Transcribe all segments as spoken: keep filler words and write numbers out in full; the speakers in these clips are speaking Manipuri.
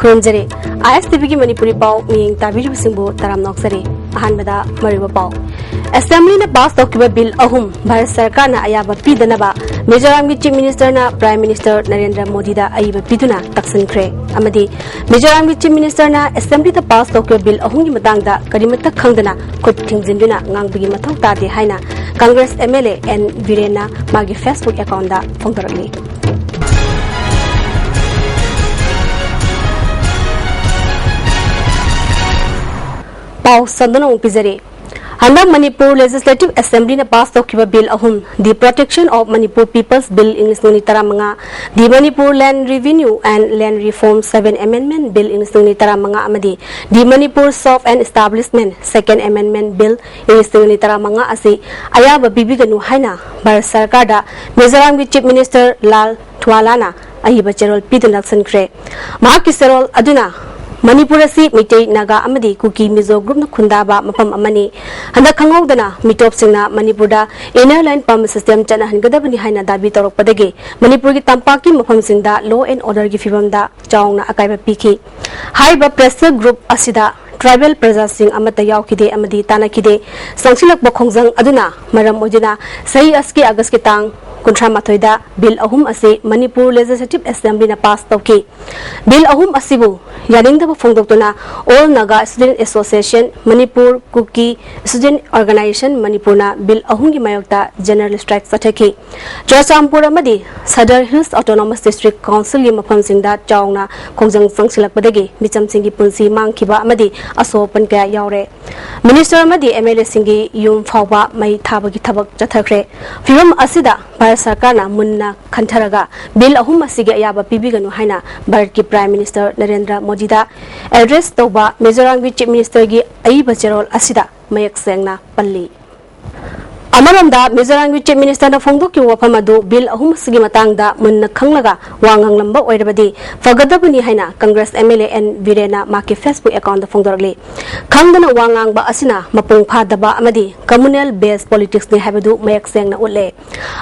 ꯈꯨꯔꯨꯝꯖꯔꯤ꯫ ꯑꯥꯏ ꯑꯦꯁ ꯇꯤ ꯚꯤꯒꯤ ꯃꯅꯤꯄꯨꯔꯤ ꯄꯥꯎ ꯃꯤꯠꯌꯦꯡ ꯇꯥꯕꯤꯔꯤꯕꯁꯤꯡꯕꯨ ꯇꯔꯥꯝꯅ ꯑꯣꯛꯆꯔꯤ꯫ ꯑꯍꯥꯟꯕꯗ ꯃꯔꯨꯑꯣꯏꯕ ꯄꯥꯎ꯫ ꯑꯦꯁꯦꯝꯕ꯭ꯂꯤꯅ ꯄꯥꯁ ꯇꯧꯈꯤꯕ ꯕꯤꯜ ꯑꯍꯨꯝ ꯚꯥꯔꯠ ꯁꯔꯀꯥꯔꯅ ꯑꯌꯥꯕ ꯄꯤꯗꯅꯕ ꯃꯤꯖꯣꯔꯥꯝꯒꯤ ꯆꯤꯐ ꯃꯤꯅꯤꯁꯇꯔꯅ ꯄ꯭ꯔꯥꯏꯝ ꯃꯤꯅꯤꯁꯇꯔ ꯅꯔꯦꯟꯗ꯭ꯔ ꯃꯣꯗꯤꯗ ꯑꯏꯕ ꯄꯤꯗꯨꯅ ꯇꯛꯁꯤꯟꯈ꯭ꯔꯦ꯫ ꯑꯃꯗꯤ ꯃꯤꯖꯣꯔꯥꯝꯒꯤ ꯆꯤꯐ ꯃꯤꯅꯤꯁꯇꯔꯅ ꯑꯦꯁꯦꯝꯕ꯭ꯂꯤꯗ ꯄꯥꯁ ꯇꯧꯈꯤꯕ ꯕꯤꯜ ꯑꯍꯨꯝꯒꯤ ꯃꯇꯥꯡꯗ ꯀꯔꯤꯃꯠꯇ ꯈꯪꯗꯅ ꯈꯨꯠ ꯊꯤꯡꯖꯤꯟꯗꯨꯅ ꯉꯥꯡꯕꯒꯤ ꯃꯊꯧ ꯇꯥꯗꯦ ꯍꯥꯏꯅ Congress M L A N ꯕꯤꯔꯦꯟꯅ ꯃꯥꯒꯤ ꯐꯦꯁꯕꯨꯛ ꯑꯦꯀꯥꯎꯟꯗ ꯐꯣꯡꯗꯣꯔꯛꯂꯤ꯫ ꯄꯥꯎ ꯁꯟꯗꯣꯛꯅ ꯑꯃꯨꯛ ꯄꯤꯖꯔꯤ꯫ ꯍꯟꯗꯛ ꯃꯅꯤꯄꯨꯔ ꯂꯦꯖꯤꯁꯂꯦꯇꯤꯚ ꯑꯦꯁꯦꯝꯕ꯭ꯂꯤꯅ ꯄꯥꯁ ꯇꯧꯈꯤꯕ ꯕꯤꯜ ꯑꯍꯨꯝ, The Protection of Manipur People's Bill ꯏꯪ ꯂꯤꯁꯤꯡ ꯑꯅꯤ ꯇꯔꯥꯃꯉꯥ, The Manipur Land Revenue and Land Reform Seven Amendment Bill ꯏꯪ ꯂꯤꯁꯤꯡ ꯑꯅꯤ ꯇꯔꯥꯃꯉꯥ ꯑꯃꯗꯤ The Manipur Shop and Establishment Second Amendment Bill ꯏꯪ ꯂꯤꯁꯤꯡ ꯑꯅꯤ ꯇꯔꯥꯃꯉꯥ ꯑꯁꯤ ꯑꯌꯥꯕ ꯄꯤꯕꯤꯒꯅꯨ ꯍꯥꯏꯅ ꯚꯥꯔꯠ ꯁꯔꯀꯥꯔꯗ ꯃꯤꯖꯣꯔꯥꯝꯒꯤ ꯆꯤꯐ ꯃꯤꯅꯤꯁꯇꯔ ꯂꯥꯜ ꯊ꯭ꯋꯥꯂꯥꯅ ꯑꯏꯕ ꯆꯦꯔꯣꯜ ꯄꯤꯗꯨꯅ ꯂꯥꯛꯁꯤꯟꯈ꯭ꯔꯦ꯫ ꯃꯍꯥꯛꯀꯤ ꯆꯦꯔꯣꯜ ꯑꯗꯨꯅ ꯃꯅꯤꯄꯨꯔ ꯑꯁꯤ ꯃꯩꯇꯩ, ꯅꯥꯒꯥ ꯑꯃꯗꯤ ꯀꯨꯀꯤ ꯃꯤꯖꯣ ꯒ꯭ꯔꯨꯞꯅ ꯈꯨꯟꯗꯥꯕ ꯃꯐꯝ ꯑꯃꯅꯤ꯫ ꯍꯟꯗꯛ ꯈꯪꯍꯧꯗꯅ ꯃꯤꯇꯣꯞꯁꯤꯡꯅ ꯃꯅꯤꯄꯨꯔꯗ Inner Line Permit System ꯆꯠꯅꯍꯟꯒꯗꯕꯅꯤ ꯍꯥꯏꯅ ꯗꯥꯕꯤ ꯇꯧꯔꯛꯄꯗꯒꯤ ꯃꯅꯤꯄꯨꯔꯒꯤ ꯇꯝꯄꯥꯛꯀꯤ ꯃꯐꯝꯁꯤꯡꯗ law and order ꯒꯤ ꯐꯤꯕꯝꯗ ꯆꯥꯎꯅ ꯑꯀꯥꯏꯕ ꯄꯤꯈꯤ꯫ ꯍꯥꯏꯔꯤꯕ pressure group ꯑꯁꯤꯗ tribal ꯄ꯭ꯔꯖꯥꯁꯤꯡ ꯑꯃꯠꯇ ꯌꯥꯎꯈꯤꯗꯦ ꯑꯃꯗꯤ ꯇꯥꯟꯅꯈꯤꯗꯦ꯫ ꯆꯪꯁꯤꯜꯂꯛꯄ ꯈꯣꯡꯖꯪ ꯑꯗꯨꯅ ꯃꯔꯝ ꯑꯣꯏꯗꯨꯅ ꯆꯍꯤ ꯑꯁꯤꯒꯤ ꯑꯥꯒꯁꯀꯤ ꯇꯥꯡ ꯀꯨꯟꯊ꯭ꯔꯥ ꯃꯥꯊꯣꯏꯗ ꯕꯤꯜ ꯑꯍꯨꯝ ꯑꯁꯤ ꯃꯅꯤꯄꯨꯔ ꯂꯦꯖꯤꯁꯂꯦꯇꯤꯚ ꯑꯦꯁꯦꯝꯕ꯭ꯂꯤꯅ ꯄꯥꯁ ꯇꯧꯈꯤ꯫ ꯕꯤꯜ ꯑꯍꯨꯝ ꯑꯁꯤꯕꯨ ꯌꯥꯅꯤꯡꯗꯕ ꯐꯣꯡꯗꯣꯛꯇꯨꯅ All Naga Student Association Manipur, Kuki Student Organization ꯃꯅꯤꯄꯨꯔꯅ ꯕꯤꯜ ꯑꯍꯨꯝꯒꯤ ꯃꯥꯌꯣꯛꯇ ꯖꯦꯅꯔꯦꯜ ꯁ꯭ꯇ꯭ꯔꯥꯏꯛ ꯆꯠꯊꯈꯤ꯫ ꯆꯨꯔꯆꯥꯟꯄꯨꯔ ꯑꯃꯗꯤ ꯁꯗꯔ ꯍꯤꯜꯁ ꯑꯣꯇꯣꯅꯣꯃꯁ ꯗꯤꯁꯇ꯭ꯔꯤꯛ ꯀꯥꯎꯟꯁꯤꯜꯒꯤ ꯃꯐꯝꯁꯤꯡꯗ ꯆꯥꯎꯅ ꯈꯣꯡꯖꯪ ꯆꯪꯁꯤꯜꯂꯛꯄꯗꯒꯤ ꯃꯤꯆꯝꯁꯤꯡꯒꯤ ꯄꯨꯟꯁꯤ ꯃꯥꯡꯈꯤꯕ ꯑꯃꯗꯤ ꯑꯁꯣꯛ ꯑꯄꯟ ꯀꯌꯥ ꯌꯥꯎꯔꯦ꯫ ꯃꯤꯅꯤꯁꯇꯔ ꯑꯃꯗꯤ ꯑꯦꯝ ꯑꯦꯜ ꯑꯦꯁꯤꯡꯒꯤ ꯌꯨꯝ ꯐꯥꯎꯕ ꯃꯩ ꯊꯥꯕꯒꯤ ꯊꯕꯛ ꯆꯠꯊꯈ꯭ꯔꯦ꯫ ꯐꯤꯕꯝ ꯑꯁꯤꯗ ꯚꯥꯔꯠ ꯁꯔꯀꯥꯔꯅ ꯃꯨꯟꯅ ꯈꯟꯊꯔꯒ ꯕꯤꯜ ꯑꯍꯨꯝ ꯑꯁꯤꯒꯤ ꯑꯌꯥꯕ ꯄꯤꯕꯤꯒꯅꯨ ꯍꯥꯏꯅ ꯚꯥꯔꯠꯀꯤ ꯄ꯭ꯔꯥꯏꯝ ꯃꯤꯅꯤꯁꯇꯔ ꯅꯔꯦꯟꯗ꯭ꯔ ꯃꯣꯗꯤꯗ ꯑꯦꯗ꯭ꯔꯦꯁ ꯇꯧꯕ ꯃꯤꯖꯣꯔꯥꯝꯒꯤ ꯆꯤꯐ ꯃꯤꯅꯤꯁꯇꯔꯒꯤ ꯑꯏꯕ ꯆꯦꯔꯣꯜ ꯑꯁꯤꯗ ꯃꯌꯦꯛ ꯁꯦꯡꯅ ꯄꯜꯂꯤ꯫ ꯑꯃꯔꯣꯝꯗ, ꯃꯤꯖꯣꯔꯥꯝꯒꯤ Chief Minister ꯅ ꯐꯣꯡꯗꯣꯛꯈꯤꯕ ꯋꯥꯐꯝ ꯑꯗꯨ ꯕꯤꯜ ꯑꯍꯨꯝ ꯑꯁꯤꯒꯤ ꯃꯇꯥꯡꯗ ꯃꯨꯟꯅ ꯈꯪꯂꯒ ꯋꯥ ꯉꯥꯡꯂꯝꯕ ꯑꯣꯏꯔꯕꯗꯤ ꯐꯒꯗꯕꯅꯤ ꯍꯥꯏꯅ Congress M L A N ꯕꯤꯔꯦꯟꯅ ꯃꯍꯥꯛꯀꯤ Facebook account ꯇ ꯐꯣꯡꯗꯣꯔꯛꯂꯤ꯫ ꯈꯪꯗꯅ ꯋꯥ ꯉꯥꯡꯕ ꯑꯁꯤꯅ ꯃꯄꯨꯡ ꯐꯥꯗꯕ ꯑꯃꯗꯤ communal based politics ꯅꯤ ꯍꯥꯏꯕꯗꯨ ꯃꯌꯦꯛ ꯁꯦꯡꯅ ꯎꯠꯂꯦ꯫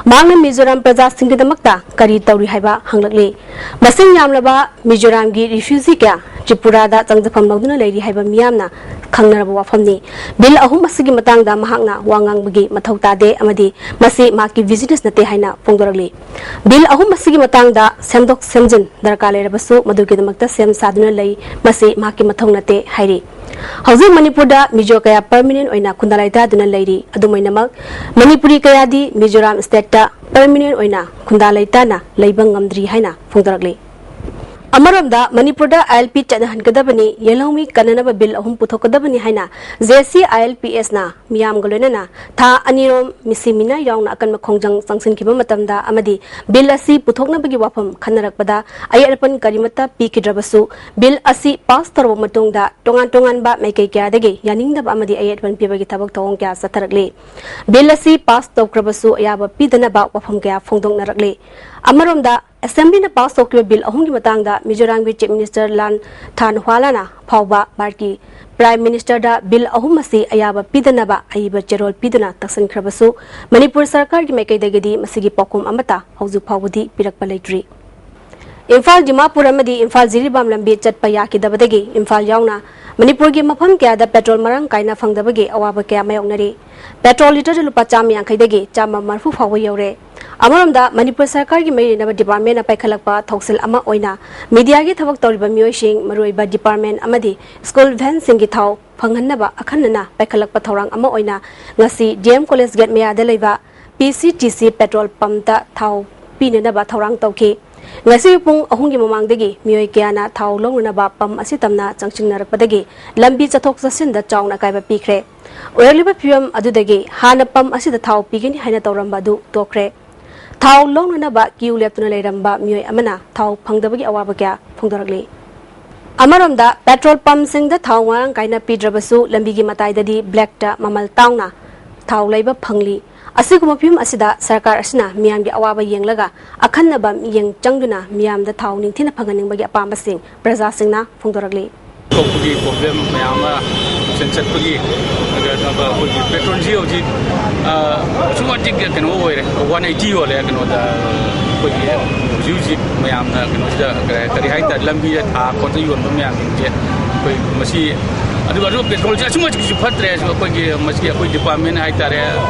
ꯃꯍꯥꯛꯅ ꯃꯤꯖꯣꯔꯥꯝ ꯄ꯭ꯔꯖꯥꯁꯤꯡꯒꯤꯗꯃꯛꯇ ꯀꯔꯤ ꯇꯧꯔꯤ ꯍꯥꯏꯕ ꯍꯪꯂꯛꯂꯤ꯫ ꯃꯁꯤꯡ ꯌꯥꯝꯂꯕ ꯃꯤꯖꯣꯔꯥꯝꯒꯤ refugee ꯀꯌꯥ ꯇ꯭ꯔꯤꯄꯨꯔꯥꯗ ꯆꯪꯖꯐꯝ ꯂꯧꯗꯨꯅ ꯂꯩꯔꯤ ꯍꯥꯏꯕ ꯃꯤꯌꯥꯝꯅ ꯈꯪꯅꯔꯕ ꯋꯥꯐꯝꯅꯤ꯫ ꯕꯤꯜ ꯑꯍꯨꯝ ꯑꯁꯤꯒꯤ ꯃꯇꯥꯡꯗ ꯃꯍꯥꯛꯅ ꯋꯥ ꯉꯥꯡꯕꯒꯤ ꯃꯊꯧ ꯇꯥꯗꯦ ꯑꯃꯗꯤ ꯃꯁꯤ ꯃꯍꯥꯛꯀꯤ business ꯅꯠꯇꯦ ꯍꯥꯏꯅ ꯐꯣꯡꯗꯣꯔꯛꯂꯤ꯫ ꯕꯤꯜ ꯑꯍꯨꯝ ꯑꯁꯤꯒꯤ ꯃꯇꯥꯡꯗ ꯁꯦꯝꯗꯣꯛ ꯁꯦꯝꯖꯤꯟ ꯗꯔꯀꯥꯔ ꯂꯩꯔꯕꯁꯨ ꯃꯗꯨꯒꯤꯗꯃꯛꯇ ꯁꯦꯝ ꯁꯥꯗꯨꯅ ꯂꯩ, ꯃꯁꯤ ꯃꯍꯥꯛꯀꯤ ꯃꯊꯧ ꯅꯠꯇꯦ ꯍꯥꯏꯔꯤ꯫ ꯍꯧꯖꯤꯛ ꯃꯅꯤꯄꯨꯔꯗ ꯃꯤꯖꯣ ꯀꯌꯥ permanent ꯑꯣꯏꯅ ꯈꯨꯟꯗꯥ ꯂꯩꯇꯥꯗꯨꯅ ꯂꯩꯔꯤ꯫ ꯑꯗꯨꯃꯥꯏꯅꯃꯛ, ꯃꯅꯤꯄꯨꯔꯤ ꯀꯌꯥꯗꯤ ꯃꯤꯖꯣꯔꯥꯝ state ꯇ permanent ꯑꯣꯏꯅ ꯈꯨꯟꯗꯥ ꯂꯩꯇꯥꯅ ꯂꯩꯕ ꯉꯝꯗ꯭ꯔꯤ ꯍꯥꯏꯅ ꯐꯣꯡꯗꯣꯔꯛꯂꯤ꯫ ꯑꯃꯔꯣꯝꯗ, ꯃꯅꯤꯄꯨꯔꯗ I L P ꯆꯠꯅꯍꯟꯒꯗꯕꯅꯤ, ꯌꯦꯜꯍꯧꯃꯤ ꯀꯟꯅꯅꯕ ꯕꯤꯜ ꯑꯍꯨꯝ ꯄꯨꯊꯣꯛꯀꯗꯕꯅꯤ ꯍꯥꯏꯅ J C I L P S ꯅ ꯃꯤꯌꯥꯝꯒ ꯂꯣꯏꯅꯅ ꯊꯥ ꯑꯅꯤꯔꯣꯝ ꯃꯤꯁꯤ ꯃꯤꯅꯥ ꯌꯥꯎꯅ ꯑꯀꯟꯕ ꯈꯣꯡꯖꯪ ꯆꯪꯁꯤꯟꯈꯤꯕ ꯃꯇꯝꯗ ꯑꯃꯗꯤ ꯕꯤꯜ ꯑꯁꯤ ꯄꯨꯊꯣꯛꯅꯕꯒꯤ ꯋꯥꯐꯝ ꯈꯟꯅꯔꯛꯄꯗ ꯑꯌꯦꯠ ꯑꯄꯟ ꯀꯔꯤꯃꯠꯇ ꯄꯤꯈꯤꯗ꯭ꯔꯕꯁꯨ, ꯕꯤꯜ ꯑꯁꯤ ꯄꯥꯁ ꯇꯧꯔꯕ ꯃꯇꯨꯡꯗ ꯇꯣꯉꯥꯟ ꯇꯣꯉꯥꯟꯕ ꯃꯥꯏꯀꯩ ꯀꯌꯥꯗꯒꯤ ꯌꯥꯅꯤꯡꯗꯕ ꯑꯃꯗꯤ ꯑꯌꯦꯠ ꯑꯄꯟ ꯄꯤꯕꯒꯤ ꯊꯕꯛ ꯊꯧꯑꯣꯡ ꯀꯌꯥ ꯆꯠꯊꯔꯛꯂꯤ꯫ ꯕꯤꯜ ꯑꯁꯤ ꯄꯥꯁ ꯇꯧꯈ꯭ꯔꯕꯁꯨ ꯑꯌꯥꯕ ꯄꯤꯗꯅꯕ ꯋꯥꯐꯝ ꯀꯌꯥ ꯐꯣꯡꯗꯣꯛꯅꯔꯛꯂꯤ꯫ ꯑꯃꯔꯣꯝꯗ, ꯑꯦꯁꯦꯝꯕ꯭ꯂꯤꯅ ꯄꯥꯁ ꯇꯧꯈꯤꯕ ꯕꯤꯜ ꯑꯍꯨꯝꯒꯤ ꯃꯇꯥꯡꯗ ꯃꯤꯖꯣꯔꯥꯝꯒꯤ Chief Minister ꯂꯥꯟ ꯊꯥꯟꯍ꯭ꯋꯥꯂꯥꯅ ꯐꯥꯎꯕ ꯚꯥꯔꯠꯀꯤ Prime Minister ꯗ ꯕꯤꯜ ꯑꯍꯨꯝ ꯑꯁꯤ ꯑꯌꯥꯕ ꯄꯤꯗꯅꯕ ꯑꯏꯕ ꯆꯦꯔꯣꯜ ꯄꯤꯗꯨꯅ ꯇꯛꯁꯤꯟꯈ꯭ꯔꯕꯁꯨ, ꯃꯅꯤꯄꯨꯔ ꯁꯔꯀꯥꯔꯒꯤ ꯃꯥꯏꯀꯩꯗꯒꯤꯗꯤ ꯃꯁꯤꯒꯤ ꯄꯥꯎꯈꯨꯝ ꯑꯃꯠꯇ ꯍꯧꯖꯤꯛ ꯐꯥꯎꯕꯗꯤ ꯄꯤꯔꯛꯄ ꯂꯩꯇ꯭ꯔꯤ꯫ ꯏꯝꯐꯥꯜ ꯗꯤꯃꯥꯄꯨꯔ ꯑꯃꯗꯤ ꯏꯝꯐꯥꯜ ꯖꯤꯔꯤꯕꯥꯝ ꯂꯝꯕꯤ ꯆꯠꯄ ꯌꯥꯈꯤꯗꯕꯗꯒꯤ ꯏꯝꯐꯥꯜ ꯌꯥꯎꯅ ꯃꯅꯤꯄꯨꯔꯒꯤ ꯃꯐꯝ ꯀꯌꯥꯗ ꯄꯦꯇ꯭ꯔꯣꯜ ꯃꯔꯥꯡ ꯀꯥꯏꯅ ꯐꯪꯗꯕꯒꯤ ꯑꯋꯥꯕ ꯀꯌꯥ ꯃꯥꯌꯣꯛꯅꯔꯤ꯫ ꯄꯦꯇ꯭ꯔꯣꯜ ꯂꯤꯇꯔꯗ ꯂꯨꯄꯥ ꯆꯥꯝꯃ ꯌꯥꯡꯈꯩꯗꯒꯤ ꯆꯥꯝꯃ ꯃꯔꯤꯐꯨ ꯐꯥꯎꯕ ꯌꯧꯔꯦ꯫ ꯑꯃꯔꯣꯝꯗ, ꯃꯅꯤꯄꯨꯔ ꯁꯔꯀꯥꯔꯒꯤ ꯃꯔꯤ ꯂꯩꯅꯕ department ꯅ ꯄꯥꯏꯈꯠꯂꯛꯄ ꯊꯧꯁꯤꯜ ꯑꯃ ꯑꯣꯏꯅ media ꯒꯤ ꯊꯕꯛ ꯇꯧꯔꯤꯕ ꯃꯤꯑꯣꯏꯁꯤꯡ, ꯃꯔꯨꯑꯣꯏꯕ department ꯑꯃꯗꯤ school van ꯁꯤꯡꯒꯤ ꯊꯥꯎ ꯐꯪꯍꯟꯅꯕ ꯑꯈꯟꯅꯅ ꯄꯥꯏꯈꯠꯂꯛꯄ ꯊꯧꯔꯥꯡ ꯑꯃ ꯑꯣꯏꯅ ꯉꯁꯤ D M College gate ꯃꯌꯥꯗ ꯂꯩꯕ P C T C petrol pump ꯇ ꯊꯥꯎ ꯄꯤꯅꯅꯕ ꯊꯧꯔꯥꯡ ꯇꯧꯈꯤ꯫ ꯉꯁꯤ ꯄꯨꯡ ꯑꯍꯨꯝꯒꯤ ꯃꯃꯥꯡꯗꯒꯤ ꯃꯤꯑꯣꯏ ꯀꯌꯥꯅ ꯊꯥꯎ ꯂꯧꯅꯅꯕ pump ꯑꯁꯤ ꯇꯝꯅ ꯆꯪꯁꯤꯟꯅꯔꯛꯄꯗꯒꯤ ꯂꯝꯕꯤ ꯆꯠꯊꯣꯛ ꯆꯠꯁꯤꯟꯗ ꯆꯥꯎꯅ ꯑꯀꯥꯏꯕ ꯄꯤꯈ꯭ꯔꯦ꯫ ꯑꯣꯏꯔꯛꯂꯤꯕ ꯐꯤꯕꯝ ꯑꯗꯨꯗꯒꯤ ꯍꯥꯟꯅ pump ꯑꯁꯤꯗ ꯊꯥꯎ ꯄꯤꯒꯅꯤ ꯍꯥꯏꯅ ꯇꯧꯔꯝꯕ ꯑꯗꯨ ꯇꯣꯛꯈ꯭ꯔꯦ꯫ ꯊꯥꯎ ꯂꯧꯅꯅꯕ queue ꯂꯦꯞꯇꯨꯅ ꯂꯩꯔꯝꯕ ꯃꯤꯑꯣꯏ ꯑꯃꯅ ꯊꯥꯎ ꯐꯪꯗꯕꯒꯤ ꯑꯋꯥꯕ ꯀꯌꯥ ꯐꯣꯡꯗꯣꯔꯛꯂꯤ꯫ ꯑꯃꯔꯣꯝꯗ, petrol pump ꯁꯤꯡꯗ ꯊꯥꯎ ꯃꯔꯥꯡ ꯀꯥꯏꯅ ꯄꯤꯗ꯭ꯔꯕꯁꯨ ꯂꯝꯕꯤꯒꯤ ꯃꯇꯥꯏꯗꯗꯤ black ꯇ ꯃꯃꯜ ꯇꯥꯡꯅ ꯊꯥꯎ ꯂꯩꯕ ꯐꯪꯂꯤ꯫ ꯑꯁꯤꯒꯨꯝꯕ ꯐꯤꯕꯝ ꯑꯁꯤꯗ ꯁꯔꯀꯥꯔ ꯑꯁꯤꯅ ꯃꯤꯌꯥꯝꯒꯤ ꯑꯋꯥꯕ ꯌꯦꯡꯂꯒ ꯑꯈꯟꯅꯕ ꯃꯤꯠꯌꯦꯡ ꯆꯪꯗꯨꯅ ꯃꯤꯌꯥꯝꯗ ꯊꯥꯎ ꯅꯤꯡꯊꯤꯅ ꯐꯪꯍꯟꯅꯤꯡꯕꯒꯤ ꯑꯄꯥꯝꯕꯁꯤꯡ ꯄ꯭ꯔꯖꯥꯁꯤꯡꯅ ꯐꯣꯡꯗꯣꯔꯛꯂꯤ꯫ ꯊꯣꯛꯄꯒꯤ ꯄ꯭ꯔꯣꯕ꯭ꯂꯦꯝ ꯃꯌꯥꯝ ꯑꯃ ꯁꯦꯟ ꯆꯠꯄꯒꯤ, ꯑꯗꯨꯒ ꯑꯩꯈꯣꯏꯒꯤ ꯄꯦꯇ꯭ꯔꯣꯜꯁꯤ ꯍꯧꯖꯤꯛ, ꯑ, ꯑꯁꯨꯛꯀꯤ ꯃꯇꯤꯛ ꯀꯩꯅꯣ ꯑꯣꯏꯔꯦ, ꯋꯥꯟ ꯑꯩꯠꯇꯤ ꯌꯣꯜꯂꯦ ꯀꯩꯅꯣꯗ, ꯑꯩꯈꯣꯏꯒꯤ ꯍꯧꯖꯤꯛ ꯍꯧꯖꯤꯛ ꯃꯌꯥꯝꯅ ꯀꯩꯅꯣꯁꯤꯗ ꯀꯔꯤ ꯀꯔꯤ ꯍꯥꯏꯇꯥꯔꯦ, ꯂꯝꯕꯤꯗ ꯊꯥ ꯈꯣꯠꯇꯅ ꯌꯣꯟꯕ ꯃꯌꯥꯝꯁꯤꯡꯁꯦ ꯑꯩꯈꯣꯏ ꯃꯁꯤ, ꯑꯗꯨꯒ ꯑꯗꯨ ꯄꯦꯇ꯭ꯔꯣꯜꯁꯦ ꯑꯁꯨꯛꯀꯤ ꯃꯇꯤꯛꯁꯨ ꯐꯠꯇ꯭ꯔꯦ꯫ ꯑꯩꯈꯣꯏꯒꯤ ꯃꯁꯤ ꯑꯩꯈꯣꯏ ꯗꯤꯄꯥꯔꯠꯃꯦꯟ ꯍꯥꯏꯇꯥꯔꯦ,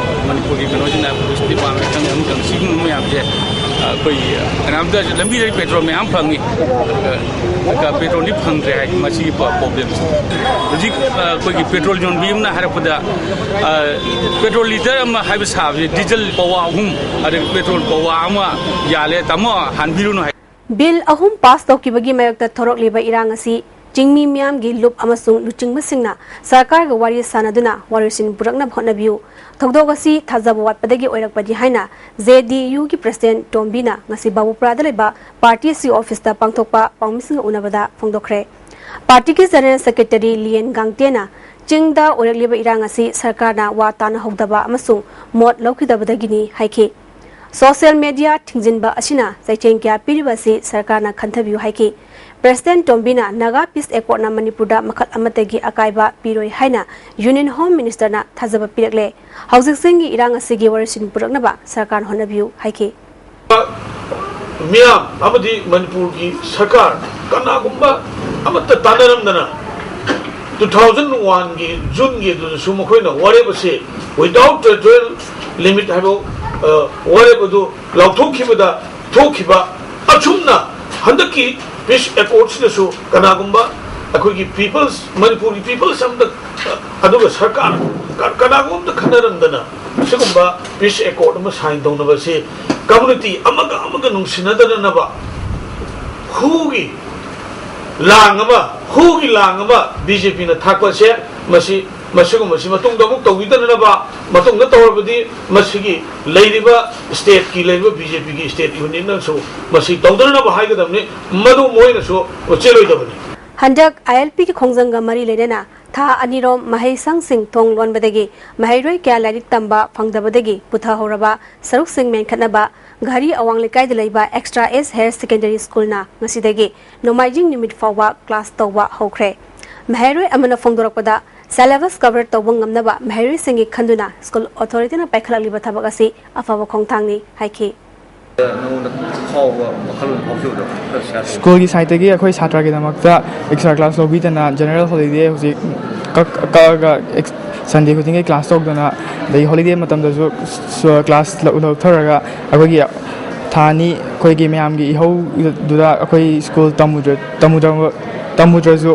ꯃꯅꯤꯄꯨꯔꯒꯤ ꯀꯩꯅꯣꯁꯤꯅ, ꯄꯨꯂꯤꯁ ꯗꯤꯄꯥꯔꯠꯃꯦꯟ ꯈꯪꯗꯦ, ꯑꯃ ꯈꯪꯗꯦ, ꯁꯤꯒꯨꯝꯕ ꯃꯌꯥꯝꯁꯦ ꯑꯩꯈꯣꯏ ꯀꯅꯥꯝꯇ ꯂꯝꯕꯤꯗ ꯄꯦꯇ꯭ꯔꯣꯜ ꯃꯌꯥꯝ ꯐꯪꯉꯤ, ꯑꯗꯨꯒ ꯄꯦꯇ꯭ꯔꯣꯜꯗꯤ ꯐꯪꯗ꯭ꯔꯦ ꯍꯥꯏ꯫ ꯃꯁꯤꯒꯤ ꯄ꯭ꯔꯣꯕ꯭ꯂꯦꯝꯁꯦ ꯍꯧꯖꯤꯛ ꯑꯩꯈꯣꯏꯒꯤ ꯄꯦꯇ꯭ꯔꯣꯜ ꯌꯣꯟꯕꯤ ꯑꯃꯅ ꯍꯥꯏꯔꯛꯄꯗ, ꯄꯦꯇ꯭ꯔꯣꯜ ꯂꯤꯇꯔ ꯑꯃ ꯍꯥꯏꯕ ꯁꯥꯕꯁꯦ ꯗꯤꯖꯜ ꯄꯋꯥ ꯑꯍꯨꯝ, ꯑꯗꯒꯤ ꯄꯦꯇ꯭ꯔꯣꯜ ꯄꯋꯥ ꯑꯃ ꯌꯥꯜꯂꯦ, ꯇꯥꯃꯣ ꯍꯥꯟꯕꯤꯔꯨꯅꯨ ꯍꯥꯏ꯫ ꯕꯤꯜ ꯑꯍꯨꯝ ꯄꯥꯁ ꯇꯧꯈꯤꯕꯒꯤ ꯃꯥꯌꯣꯛꯇ ꯊꯣꯔꯛꯂꯤꯕ ꯏꯔꯥꯡ ꯑꯁꯤ ꯆꯤꯡꯃꯤ ꯃꯤꯌꯥꯝꯒꯤ ꯂꯨꯞ ꯑꯃꯁꯨꯡ ꯂꯨꯆꯤꯡꯕꯁꯤꯡꯅ ꯁꯔꯀꯥꯔꯒ ꯋꯥꯔꯤ ꯁꯥꯅꯗꯨꯅ ꯋꯥꯔꯣꯏꯁꯤꯟ ꯄꯨꯔꯛꯅꯕ ꯍꯣꯠꯅꯕꯤꯌꯨ꯫ ꯊꯧꯗꯣꯛ ꯑꯁꯤ ꯊꯥꯖꯕ ꯋꯥꯠꯄꯗꯒꯤ ꯑꯣꯏꯔꯛꯄꯅꯤ ꯍꯥꯏꯅ ꯖꯦ ꯗꯤ ꯌꯨꯒꯤ ꯄ꯭ꯔꯁꯤꯗꯦꯟꯠ ꯇꯣꯝꯕꯤꯅ ꯉꯁꯤ ꯕꯥꯕꯨꯄꯨꯔꯥꯗ ꯂꯩꯕ ꯄꯥꯔꯇꯤ ꯑꯁꯤꯒꯤ ꯑꯣꯐꯤꯁꯇ ꯄꯥꯡꯊꯣꯛꯄ ꯄꯥꯎꯃꯤꯁꯤꯡꯒ ꯎꯅꯕꯗ ꯐꯣꯡꯗꯣꯛꯈ꯭ꯔꯦ꯫ ꯄꯥꯔꯇꯤꯒꯤ ꯖꯦꯅꯔꯦꯜ ꯁꯦꯀ꯭ꯔꯦꯇꯔꯤ ꯂꯤꯌꯦꯟ ꯒꯥꯡꯇꯦꯅ ꯆꯤꯡꯗ ꯑꯣꯏꯔꯛꯂꯤꯕ ꯏꯔꯥꯡ ꯑꯁꯤ ꯁꯔꯀꯥꯔꯅ ꯋꯥ ꯇꯥꯅꯍꯧꯗꯕ ꯑꯃꯁꯨꯡ ꯃꯣꯠ ꯂꯧꯈꯤꯗꯕꯗꯒꯤꯅꯤ ꯍꯥꯏꯈꯤ꯫ ꯁꯣꯁꯤꯌꯦꯜ ꯃꯤꯗꯤꯌꯥ ꯊꯤꯡꯖꯤꯟꯕ ꯑꯁꯤꯅ ꯆꯩꯊꯦꯡ ꯀꯌꯥ ꯄꯤꯔꯤꯕ ꯑꯁꯤ ꯁꯔꯀꯥꯔꯅ ꯈꯟꯊꯕꯤꯌꯨ ꯍꯥꯏꯈꯤ꯫ ꯄ꯭ꯔꯁꯤꯗꯦꯟꯠ ꯇꯣꯝꯕꯤꯅ ꯅꯥꯒꯥ ꯄꯤꯁ ꯑꯦꯀꯣꯔꯗꯅ ꯃꯅꯤꯄꯨꯔꯗ ꯃꯈꯜ ꯑꯃꯠꯇꯒꯤ ꯑꯀꯥꯏꯕ ꯄꯤꯔꯣꯏ ꯍꯥꯏꯅ ꯌꯨꯅꯤꯌꯟ ꯍꯣꯝ ꯃꯤꯅꯤꯁꯇꯔꯅ ꯊꯥꯖꯕ ꯄꯤꯔꯛꯂꯦ꯫ ꯍꯧꯖꯤꯛ ꯆꯤꯡꯒꯤ ꯏꯔꯥꯡ ꯑꯁꯤꯒꯤ ꯋꯥꯔꯣꯏꯁꯤꯟ ꯄꯨꯔꯛꯅꯕ ꯁꯔꯀꯥꯔꯅ ꯍꯣꯠꯅꯕꯤꯌꯨ ꯍꯥꯏꯈꯤ꯫ ꯃꯤꯌꯥꯝ ꯑꯃꯗꯤ ꯃꯅꯤꯄꯨꯔꯒꯤ ꯁꯔꯀꯥꯔ ꯀꯅꯥꯒꯨꯝꯕ ꯑꯃꯠꯇ ꯇꯥꯟꯅꯔꯝꯗꯅ ꯇꯨ ꯊꯥꯎꯖꯟ ꯋꯥꯟꯒꯤ ꯖꯨꯟꯒꯤ ꯑꯗꯨꯗꯁꯨ ꯃꯈꯣꯏꯅ ꯋꯥꯔꯦꯞ ꯑꯁꯤ without territorial limit ꯍꯥꯏꯕ, ꯑ, ꯋꯥꯔꯦꯞ ꯑꯗꯨ ꯂꯥꯎꯊꯣꯛꯈꯤꯕꯗ ꯊꯣꯛꯈꯤꯕ ꯑꯁꯨꯝꯅ ꯍꯟꯗꯛꯀꯤ ꯄꯤꯁ ꯑꯦꯀꯣꯔꯗꯁꯤꯗꯁꯨ ꯀꯅꯥꯒꯨꯝꯕ ꯑꯩꯈꯣꯏꯒꯤ ꯄꯤꯄꯜꯁ, ꯃꯅꯤꯄꯨꯔꯒꯤ ꯄꯤꯄꯜꯁ ꯑꯃꯗ, ꯑ, ꯑꯗꯨꯒ ꯁꯔꯀꯥꯔ ꯀ-, ꯀꯅꯥꯒꯨꯝꯕ ꯑꯃꯇ ꯈꯟꯅꯔꯝꯗꯅ ꯁꯤꯒꯨꯝꯕ ꯄꯤꯁ ꯑꯦꯀꯣꯔꯗ ꯑꯃ ꯁꯥꯏꯟ ꯇꯧꯅꯕꯁꯤ ꯀꯝꯃꯨꯅꯤꯇꯤ ꯑꯃꯒ ꯑꯃꯒ ꯅꯨꯡꯁꯤꯅꯗꯅꯅꯕ ꯍꯨꯒꯤ ꯂꯥꯡ ꯑꯃ, ꯍꯨꯒꯤ ꯂꯥꯡ ꯑꯃ ꯕꯤ ꯖꯦ ꯄꯤꯅ ꯊꯥꯛꯄꯁꯦ ꯃꯁꯤ, ꯃꯁꯤꯒꯨꯝꯕꯁꯤ ꯃꯇꯨꯡꯗ ꯑꯃꯨꯛ ꯇꯧꯕꯤꯗꯅꯅꯕ, ꯃꯇꯨꯡꯗ ꯇꯧꯔꯕꯗꯤ ꯃꯁꯤꯒꯤ ꯂꯩꯔꯤꯕ ꯁ꯭ꯇꯦꯠꯀꯤ ꯂꯩꯔꯤꯕ ꯕꯤ ꯖꯦ ꯄꯤꯒꯤ ꯁ꯭ꯇꯦꯠ ꯌꯨꯅꯤꯌꯟꯅꯁꯨ ꯃꯁꯤ ꯇꯧꯗꯅꯅꯕ ꯍꯥꯏꯒꯗꯕꯅꯤ, ꯃꯗꯨ ꯃꯣꯏꯅꯁꯨ ꯆꯦꯜꯂꯣꯏꯗꯕꯅꯤ꯫ ꯍꯟꯗꯛ ꯑꯥꯏ ꯑꯦꯜ ꯄꯤꯒꯤ ꯈꯣꯡꯖꯪꯒ ꯃꯔꯤ ꯂꯩꯅꯅ ꯊꯥ ꯑꯅꯤꯔꯣꯝ ꯃꯍꯩꯁꯪꯁꯤꯡ ꯊꯣꯡ ꯂꯣꯟꯕꯗꯒꯤ ꯃꯍꯩꯔꯣꯏ ꯀꯌꯥ ꯂꯥꯏꯔꯤꯛ ꯇꯝꯕ ꯐꯪꯗꯕꯗꯒꯤ ꯄꯨꯊꯍꯧꯔꯕ ꯁꯔꯨꯛꯁꯤꯡ ꯃꯦꯟꯈꯠꯅꯕ ꯘꯔꯤ ꯑꯋꯥꯡ ꯂꯩꯀꯥꯏꯗ ꯂꯩꯕ Extra Age Higher Secondary Schoolꯅ ꯉꯁꯤꯗꯒꯤ ꯅꯣꯡꯃꯥꯏꯖꯤꯡ ꯅꯨꯃꯤꯠ ꯐꯥꯎꯕ class ꯇꯧꯕ ꯍꯧꯈ꯭ꯔꯦ꯫ ꯃꯍꯩꯔꯣꯏ ꯑꯃꯅ ꯐꯣꯡꯗꯣꯔꯛꯄꯗ syllabus cover ꯇꯧꯕ ꯉꯝꯅꯕ ꯃꯍꯩꯔꯣꯏꯁꯤꯡꯒꯤ ꯈꯟꯗꯨꯅ school authorityꯅ ꯄꯥꯏꯈꯠꯂꯛꯂꯤꯕ ꯊꯕꯛ ꯑꯁꯤ ꯑꯐꯕ ꯈꯣꯡꯊꯥꯡꯅꯤ ꯍꯥꯏꯈꯤ꯫ ꯅꯉꯣꯟꯗ ꯐꯥꯎꯕ ꯋꯥꯈꯜꯂꯣꯟ ꯐꯥꯎꯈꯤꯕꯗꯣ ꯈꯔ share ꯇꯧ꯫ ꯁ꯭ꯀꯨꯜꯒꯤ ꯁꯥꯏꯠꯇꯒꯤ ꯑꯩꯈꯣꯏ ꯁꯥꯇ꯭ꯔꯒꯤꯗꯃꯛꯇ extra class ꯂꯧꯕꯤꯗꯅ general holiday ꯍꯧꯖꯤꯛ ꯀꯛ- ꯀꯛꯑꯒ ꯑꯦꯛꯁ- Sunday ꯈꯨꯗꯤꯡꯒꯤ class ꯇꯧꯗꯅ, ꯑꯗꯩ holiday ꯃꯇꯝꯗꯁꯨ ꯁ- class ꯂꯧ- ꯂꯧꯊꯔꯒ ꯑꯩꯈꯣꯏꯒꯤ ꯊꯥ ꯑꯅꯤ ꯑꯩꯈꯣꯏꯒꯤ ꯃꯌꯥꯝꯒꯤ ꯏꯍꯧꯗꯨꯗ ꯑꯩꯈꯣꯏ ꯁ꯭ꯀꯨꯜ ꯇꯝꯃꯨꯗ꯭ꯔ- ꯇꯝꯃꯨꯗ꯭ꯔ- ꯇꯝꯃꯨꯗ꯭ꯔꯁꯨ,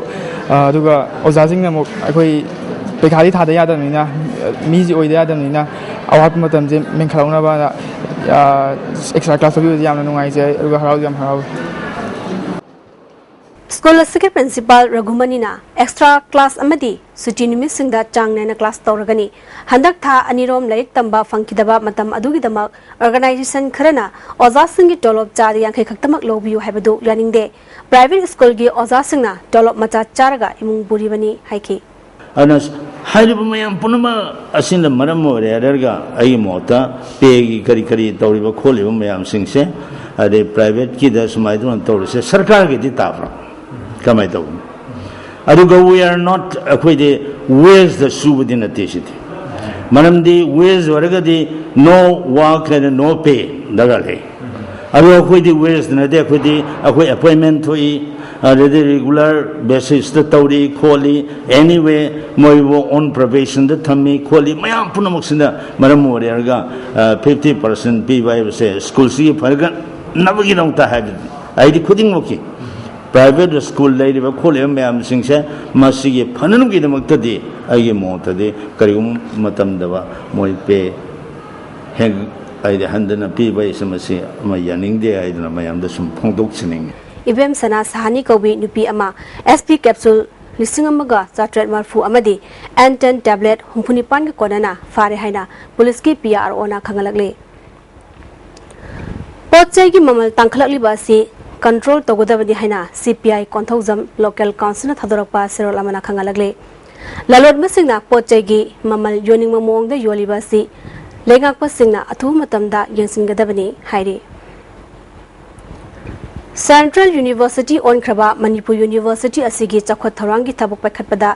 ꯑ, ꯑꯗꯨꯒ ꯑꯣꯖꯥꯁꯤꯡꯅ ꯑꯃꯨꯛ ꯑꯩꯈꯣꯏ ꯄꯩꯈꯥꯗꯤ ꯊꯥꯗ ꯌꯥꯗꯕꯅꯤꯅ, ꯃꯤꯁꯤ ꯑꯣꯏꯗ ꯌꯥꯗꯕꯅꯤꯅ ꯑꯋꯥꯠꯄ ꯃꯇꯝꯁꯦ ꯃꯦꯟꯈꯠꯍꯧꯅꯕꯅ ꯑ, extra class ꯂꯧꯕꯤꯕꯁꯦ ꯌꯥꯝꯅ ꯅꯨꯡꯉꯥꯏꯖꯩ, ꯑꯗꯨꯒ ꯍꯔꯥꯎꯁꯨ ꯌꯥꯝ ꯍꯔꯥꯎꯏ꯫ ꯁ꯭ꯀꯨꯜ ꯑꯁꯤꯒꯤ principal ꯔꯘꯨꯃꯅꯤꯅ extra class ꯑꯃꯗꯤ ꯁꯨꯇꯤ ꯅꯨꯃꯤꯠꯁꯤꯡꯗ ꯆꯥꯡ ꯅꯥꯏꯅ class ꯇꯧꯔꯒꯅꯤ꯫ ꯍꯟꯗꯛ ꯊꯥ ꯑꯅꯤꯔꯣꯝ ꯂꯥꯏꯔꯤꯛ ꯇꯝꯕ ꯐꯪꯈꯤꯗꯕ ꯃꯇꯝ ꯑꯗꯨꯒꯤꯗꯃꯛ organization ꯈꯔꯅ ꯑꯣꯖꯥꯁꯤꯡꯒꯤ ꯇꯣꯂꯣꯞ ꯆꯥꯗ ꯌꯥꯡꯈꯩ ꯈꯛꯇꯃꯛ ꯂꯧꯕꯤꯌꯨ ꯍꯥꯏꯕꯗꯨ ꯌꯥꯅꯤꯡꯗꯦ꯫ Private ꯁ꯭ꯀꯨꯜꯒꯤ ꯑꯣꯖꯥꯁꯤꯡꯅ ꯇꯣꯂꯣꯞ ꯃꯆꯥ ꯆꯥꯔꯒ ꯏꯃꯨꯡ ꯄꯨꯔꯤꯕꯅꯤ ꯍꯥꯏꯈꯤ꯫ ꯑꯗꯨꯅ ꯍꯥꯏꯔꯤꯕ ꯃꯌꯥꯝ ꯄꯨꯝꯅꯃꯛ ꯑꯁꯤꯅ ꯃꯔꯝ ꯑꯣꯏꯔꯦ ꯍꯥꯏꯔꯒ ꯑꯩꯒꯤ ꯃꯣꯠꯇ ꯄꯦꯒꯤ ꯀꯔꯤ ꯀꯔꯤ ꯇꯧꯔꯤꯕ ꯈꯣꯠꯂꯤꯕ ꯃꯌꯥꯝꯁꯤꯡꯁꯦ, ꯑꯗꯩ privateꯀꯤꯗ ꯁꯨꯃꯥꯏꯅ ꯇꯧꯔꯤꯁꯦ ꯁꯔꯀꯥꯔꯒꯤꯗꯤ ꯇꯥꯕ꯭ꯔꯥ? ꯀꯃꯥꯏꯅ ꯇꯧꯕꯅꯣ? ꯑꯗꯨꯒ we are not, ꯑꯩꯈꯣꯏꯗꯤ wageꯇ ꯁꯨꯕꯗꯤ ꯅꯠꯇꯦ ꯁꯤꯗꯤ꯫ ꯃꯔꯝꯗꯤ wage ꯑꯣꯏꯔꯒꯗꯤ no work and no pay ꯗꯔꯀꯥꯔ ꯂꯩ꯫ ꯑꯗꯣ ꯑꯩꯈꯣꯏꯗꯤ wageꯇ ꯅꯠꯇꯦ, ꯑꯩꯈꯣꯏꯗꯤ ꯑꯩꯈꯣꯏ appointment ꯊꯣꯛꯏ, ꯑꯗꯩꯗꯤ regular basisꯇ ꯇꯧꯔꯤ ꯈꯣꯠꯂꯤ, anyway ꯃꯣꯏꯕꯨ on probationꯗ ꯊꯝꯃꯤ ꯈꯣꯠꯂꯤ, ꯃꯌꯥꯝ ꯄꯨꯝꯅꯃꯛꯁꯤꯅ ꯃꯔꯝ ꯑꯣꯏꯔꯒ fifty percent ꯄꯤꯕ ꯍꯥꯏꯕꯁꯦ ꯁ꯭ꯀꯨꯜꯁꯤꯒꯤ ꯐꯒꯠꯅꯕꯒꯤꯗꯃꯛꯇ ꯍꯥꯏꯕꯗꯤ ꯑꯩꯗꯤ ꯈꯨꯗꯤꯡꯃꯛꯀꯤ private ꯁ꯭ꯀꯨꯜ ꯂꯩꯔꯤꯕ ꯈꯣꯠꯂꯤꯕ ꯃꯌꯥꯝꯁꯤꯡꯁꯦ ꯃꯁꯤꯒꯤ ꯐꯅꯅꯕꯒꯤꯗꯃꯛꯇꯗꯤ ꯑꯩꯒꯤ ꯃꯣꯠꯇꯗꯤ ꯀꯔꯤꯒꯨꯝꯕ ꯃꯇꯝꯗ ꯃꯣꯏ pay ꯍꯦꯛ ꯍꯥꯏꯗꯤ ꯍꯟꯊꯅ ꯄꯤꯕ ꯍꯥꯏꯁꯦ ꯃꯁꯤ ꯑꯃ ꯌꯥꯅꯤꯡꯗꯦ ꯍꯥꯏꯗꯅ ꯃꯌꯥꯝꯗ ꯁꯨꯝ ꯐꯣꯡꯗꯣꯛꯆꯅꯤꯡꯉꯤ꯫ ꯏꯕꯦꯝꯁꯅꯥ ꯁꯍꯥꯅꯤ ꯀꯧꯕꯤ ꯅꯨꯄꯤ ꯑꯃ S P capsule ꯂꯤꯁꯤꯡ ꯑꯃꯒ ꯆꯥꯇ꯭ꯔꯦꯠ ꯃꯔꯤꯐꯨ ꯑꯃꯗꯤ N ten tablet ꯍꯨꯝꯐꯨ ꯅꯤꯄꯥꯟꯒ ꯀꯣꯟꯅꯅ ꯐꯥꯔꯦ ꯍꯥꯏꯅ ꯄꯨꯂꯤꯁꯀꯤ P R Oꯅ ꯈꯪꯍꯜꯂꯛꯂꯤ꯫ ꯄꯣꯠ ꯆꯩꯒꯤ ꯃꯃꯜ ꯇꯥꯡꯈꯠꯂꯛꯂꯤꯕ ꯑꯁꯤ control ꯇꯧꯒꯗꯕꯅꯤ ꯍꯥꯏꯅ C P I Konthoujam local councilꯅ ꯊꯥꯗꯣꯔꯛꯄ ꯆꯦꯔꯣꯜ ꯑꯃꯅ ꯈꯪꯍꯜꯂꯛꯂꯤ꯫ ꯂꯂꯣꯟꯕꯁꯤꯡꯅ ꯄꯣꯠ ꯆꯩꯒꯤ ꯃꯃꯜ ꯌꯣꯟꯅꯤꯡꯕ ꯃꯑꯣꯡꯗ ꯌꯣꯜꯂꯤꯕ ꯑꯁꯤ ꯂꯩꯉꯥꯛꯄꯁꯤꯡꯅ ꯑꯊꯨꯕ ꯃꯇꯝꯗ ꯌꯦꯡꯁꯤꯟꯒꯗꯕꯅꯤ ꯍꯥꯏꯔꯤ꯫ Central University ꯑꯣꯟꯈ꯭ꯔꯕ ꯃꯅꯤꯄꯨꯔ University ꯑꯁꯤꯒꯤ ꯆꯥꯎꯈꯠ ꯊꯧꯔꯥꯡꯒꯤ ꯊꯕꯛ ꯄꯥꯏꯈꯠꯄꯗ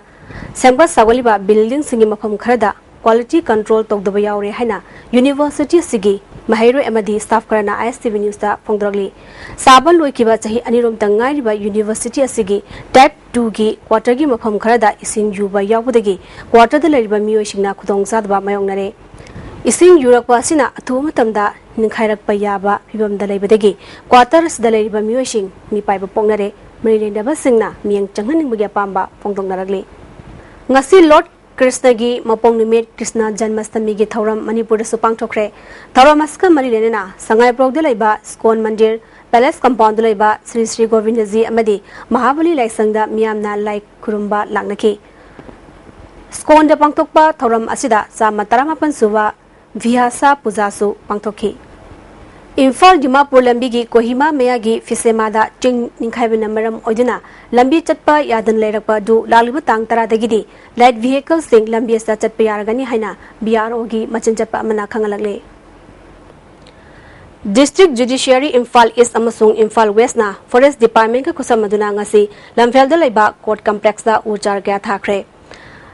ꯁꯦꯝꯒꯠ ꯁꯥꯒꯠꯂꯤꯕ buildingꯁꯤꯡꯒꯤ ꯃꯐꯝ ꯈꯔꯗ quality control ꯇꯧꯗꯕ ꯌꯥꯎꯔꯦ ꯍꯥꯏꯅ University ꯑꯁꯤꯒꯤ ꯃꯍꯩꯔꯣꯏ ꯑꯃꯗꯤ staff ꯈꯔꯅ ISTV Newsꯇ ꯐꯣꯡꯗꯣꯔꯛꯂꯤ꯫ ꯁꯥꯕ ꯂꯣꯏꯈꯤꯕ ꯆꯍꯤ ꯑꯅꯤꯔꯣꯝꯇ ꯉꯥꯏꯔꯤꯕ University ꯑꯁꯤꯒꯤ Type twoꯒꯤ quarterꯒꯤ ꯃꯐꯝ ꯈꯔꯗ ꯏꯁꯤꯡ ꯌꯨꯕ ꯌꯥꯎꯕꯗꯒꯤ quarterꯗ ꯂꯩꯔꯤꯕ ꯃꯤꯑꯣꯏꯁꯤꯡꯅ ꯈꯨꯗꯣꯡꯆꯥꯗꯕ ꯃꯥꯌꯣꯛꯅꯔꯦ꯫ ꯏꯁꯤꯡ ꯌꯨꯔꯛꯄ ꯑꯁꯤꯅ ꯑꯊꯨꯕ ꯃꯇꯝꯗ ꯅꯤꯡꯈꯥꯏꯔꯛꯄ ꯌꯥꯕ ꯐꯤꯕꯝꯗ ꯂꯩꯕꯗꯒꯤ quarter ꯑꯁꯤꯗ ꯂꯩꯔꯤꯕ ꯃꯤꯑꯣꯏꯁꯤꯡ ꯃꯤꯄꯥꯏꯕ ꯄꯣꯛꯅꯔꯦ꯫ ꯃꯔꯤ ꯂꯩꯅꯕꯁꯤꯡꯅ ꯃꯤꯠꯌꯦꯡ ꯆꯪꯍꯟꯅꯤꯡꯕꯒꯤ ꯑꯄꯥꯝꯕ ꯐꯣꯡꯗꯣꯛꯅꯔꯛꯂꯤ꯫ ꯉꯁꯤ Lord ꯀ꯭ꯔꯤꯁꯅꯒꯤ ꯃꯄꯣꯛ ꯅꯨꯃꯤꯠ ꯀ꯭ꯔꯤꯁꯅ ꯖꯟꯃꯁꯇꯃꯤꯒꯤ ꯊꯧꯔꯝ ꯃꯅꯤꯄꯨꯔꯗꯁꯨ ꯄꯥꯡꯊꯣꯛꯈ꯭ꯔꯦ꯫ ꯊꯧꯔꯝ ꯑꯁꯤꯒ ꯃꯔꯤ ꯂꯩꯅꯅ ꯁꯉꯥꯏꯄ꯭ꯔꯧꯗ ꯂꯩꯕ ꯏꯁꯀꯣꯟ ꯃꯟꯗꯤꯔ, Palace Compoundꯗ ꯂꯩꯕ ꯁ꯭ꯔꯤ ꯁ꯭ꯔꯤ ꯒꯣꯕꯤꯟꯗꯖꯤ ꯑꯃꯗꯤ ꯃꯍꯥꯕꯂꯤ ꯂꯥꯏꯁꯪꯗ ꯃꯤꯌꯥꯝꯅ ꯂꯥꯏ ꯈꯨꯔꯨꯝꯕ ꯂꯥꯛꯅꯈꯤ꯫ ꯏꯁꯀꯣꯟꯗ ꯄꯥꯡꯊꯣꯛꯄ ꯊꯧꯔꯝ ꯑꯁꯤꯗ ꯆꯥꯝꯃ ꯇꯔꯥꯃꯥꯄꯟ ꯁꯨꯕ ꯚꯤꯌꯥꯁꯥ ꯄꯨꯖꯥꯁꯨ ꯄꯥꯡꯊꯣꯛꯈꯤ꯫ ꯏꯝꯐꯥꯜ ꯗꯤꯃꯥꯄꯨꯔ ꯂꯝꯕꯤꯒꯤ ꯀꯣꯍꯤꯃꯥ ꯃꯌꯥꯒꯤ ꯐꯤꯁꯦꯃꯥꯗ ꯆꯤꯡ ꯅꯤꯡꯈꯥꯏꯕꯅ ꯃꯔꯝ ꯑꯣꯏꯗꯨꯅ ꯂꯝꯕꯤ ꯆꯠꯄ ꯌꯥꯗꯅ ꯂꯩꯔꯛꯄ ꯑꯗꯨ ꯂꯥꯛꯂꯤꯕ ꯇꯥꯡ ꯇꯔꯥꯗꯒꯤꯗꯤ light vehicleꯁꯤꯡ ꯂꯝꯕꯤ ꯑꯁꯤꯗ ꯆꯠꯄ ꯌꯥꯔꯒꯅꯤ ꯍꯥꯏꯅ BROꯒꯤ ꯃꯆꯤꯟ ꯆꯠꯄ ꯑꯃꯅ ꯈꯪꯍꯜꯂꯛꯂꯤ꯫ District Judiciary ꯏꯝꯐꯥꯜ ꯏꯁ ꯑꯃꯁꯨꯡ ꯏꯝꯐꯥꯜ ꯋꯦꯁꯅ Forest Departmentꯀ ꯈꯨꯠꯁꯝꯅꯗꯨꯅ ꯉꯁꯤ ꯂꯝꯐꯦꯜꯗ ꯂꯩꯕ court complexꯇ ꯎ ꯆꯥꯔ ꯀꯌꯥ ꯊꯥꯈ꯭ꯔꯦ꯫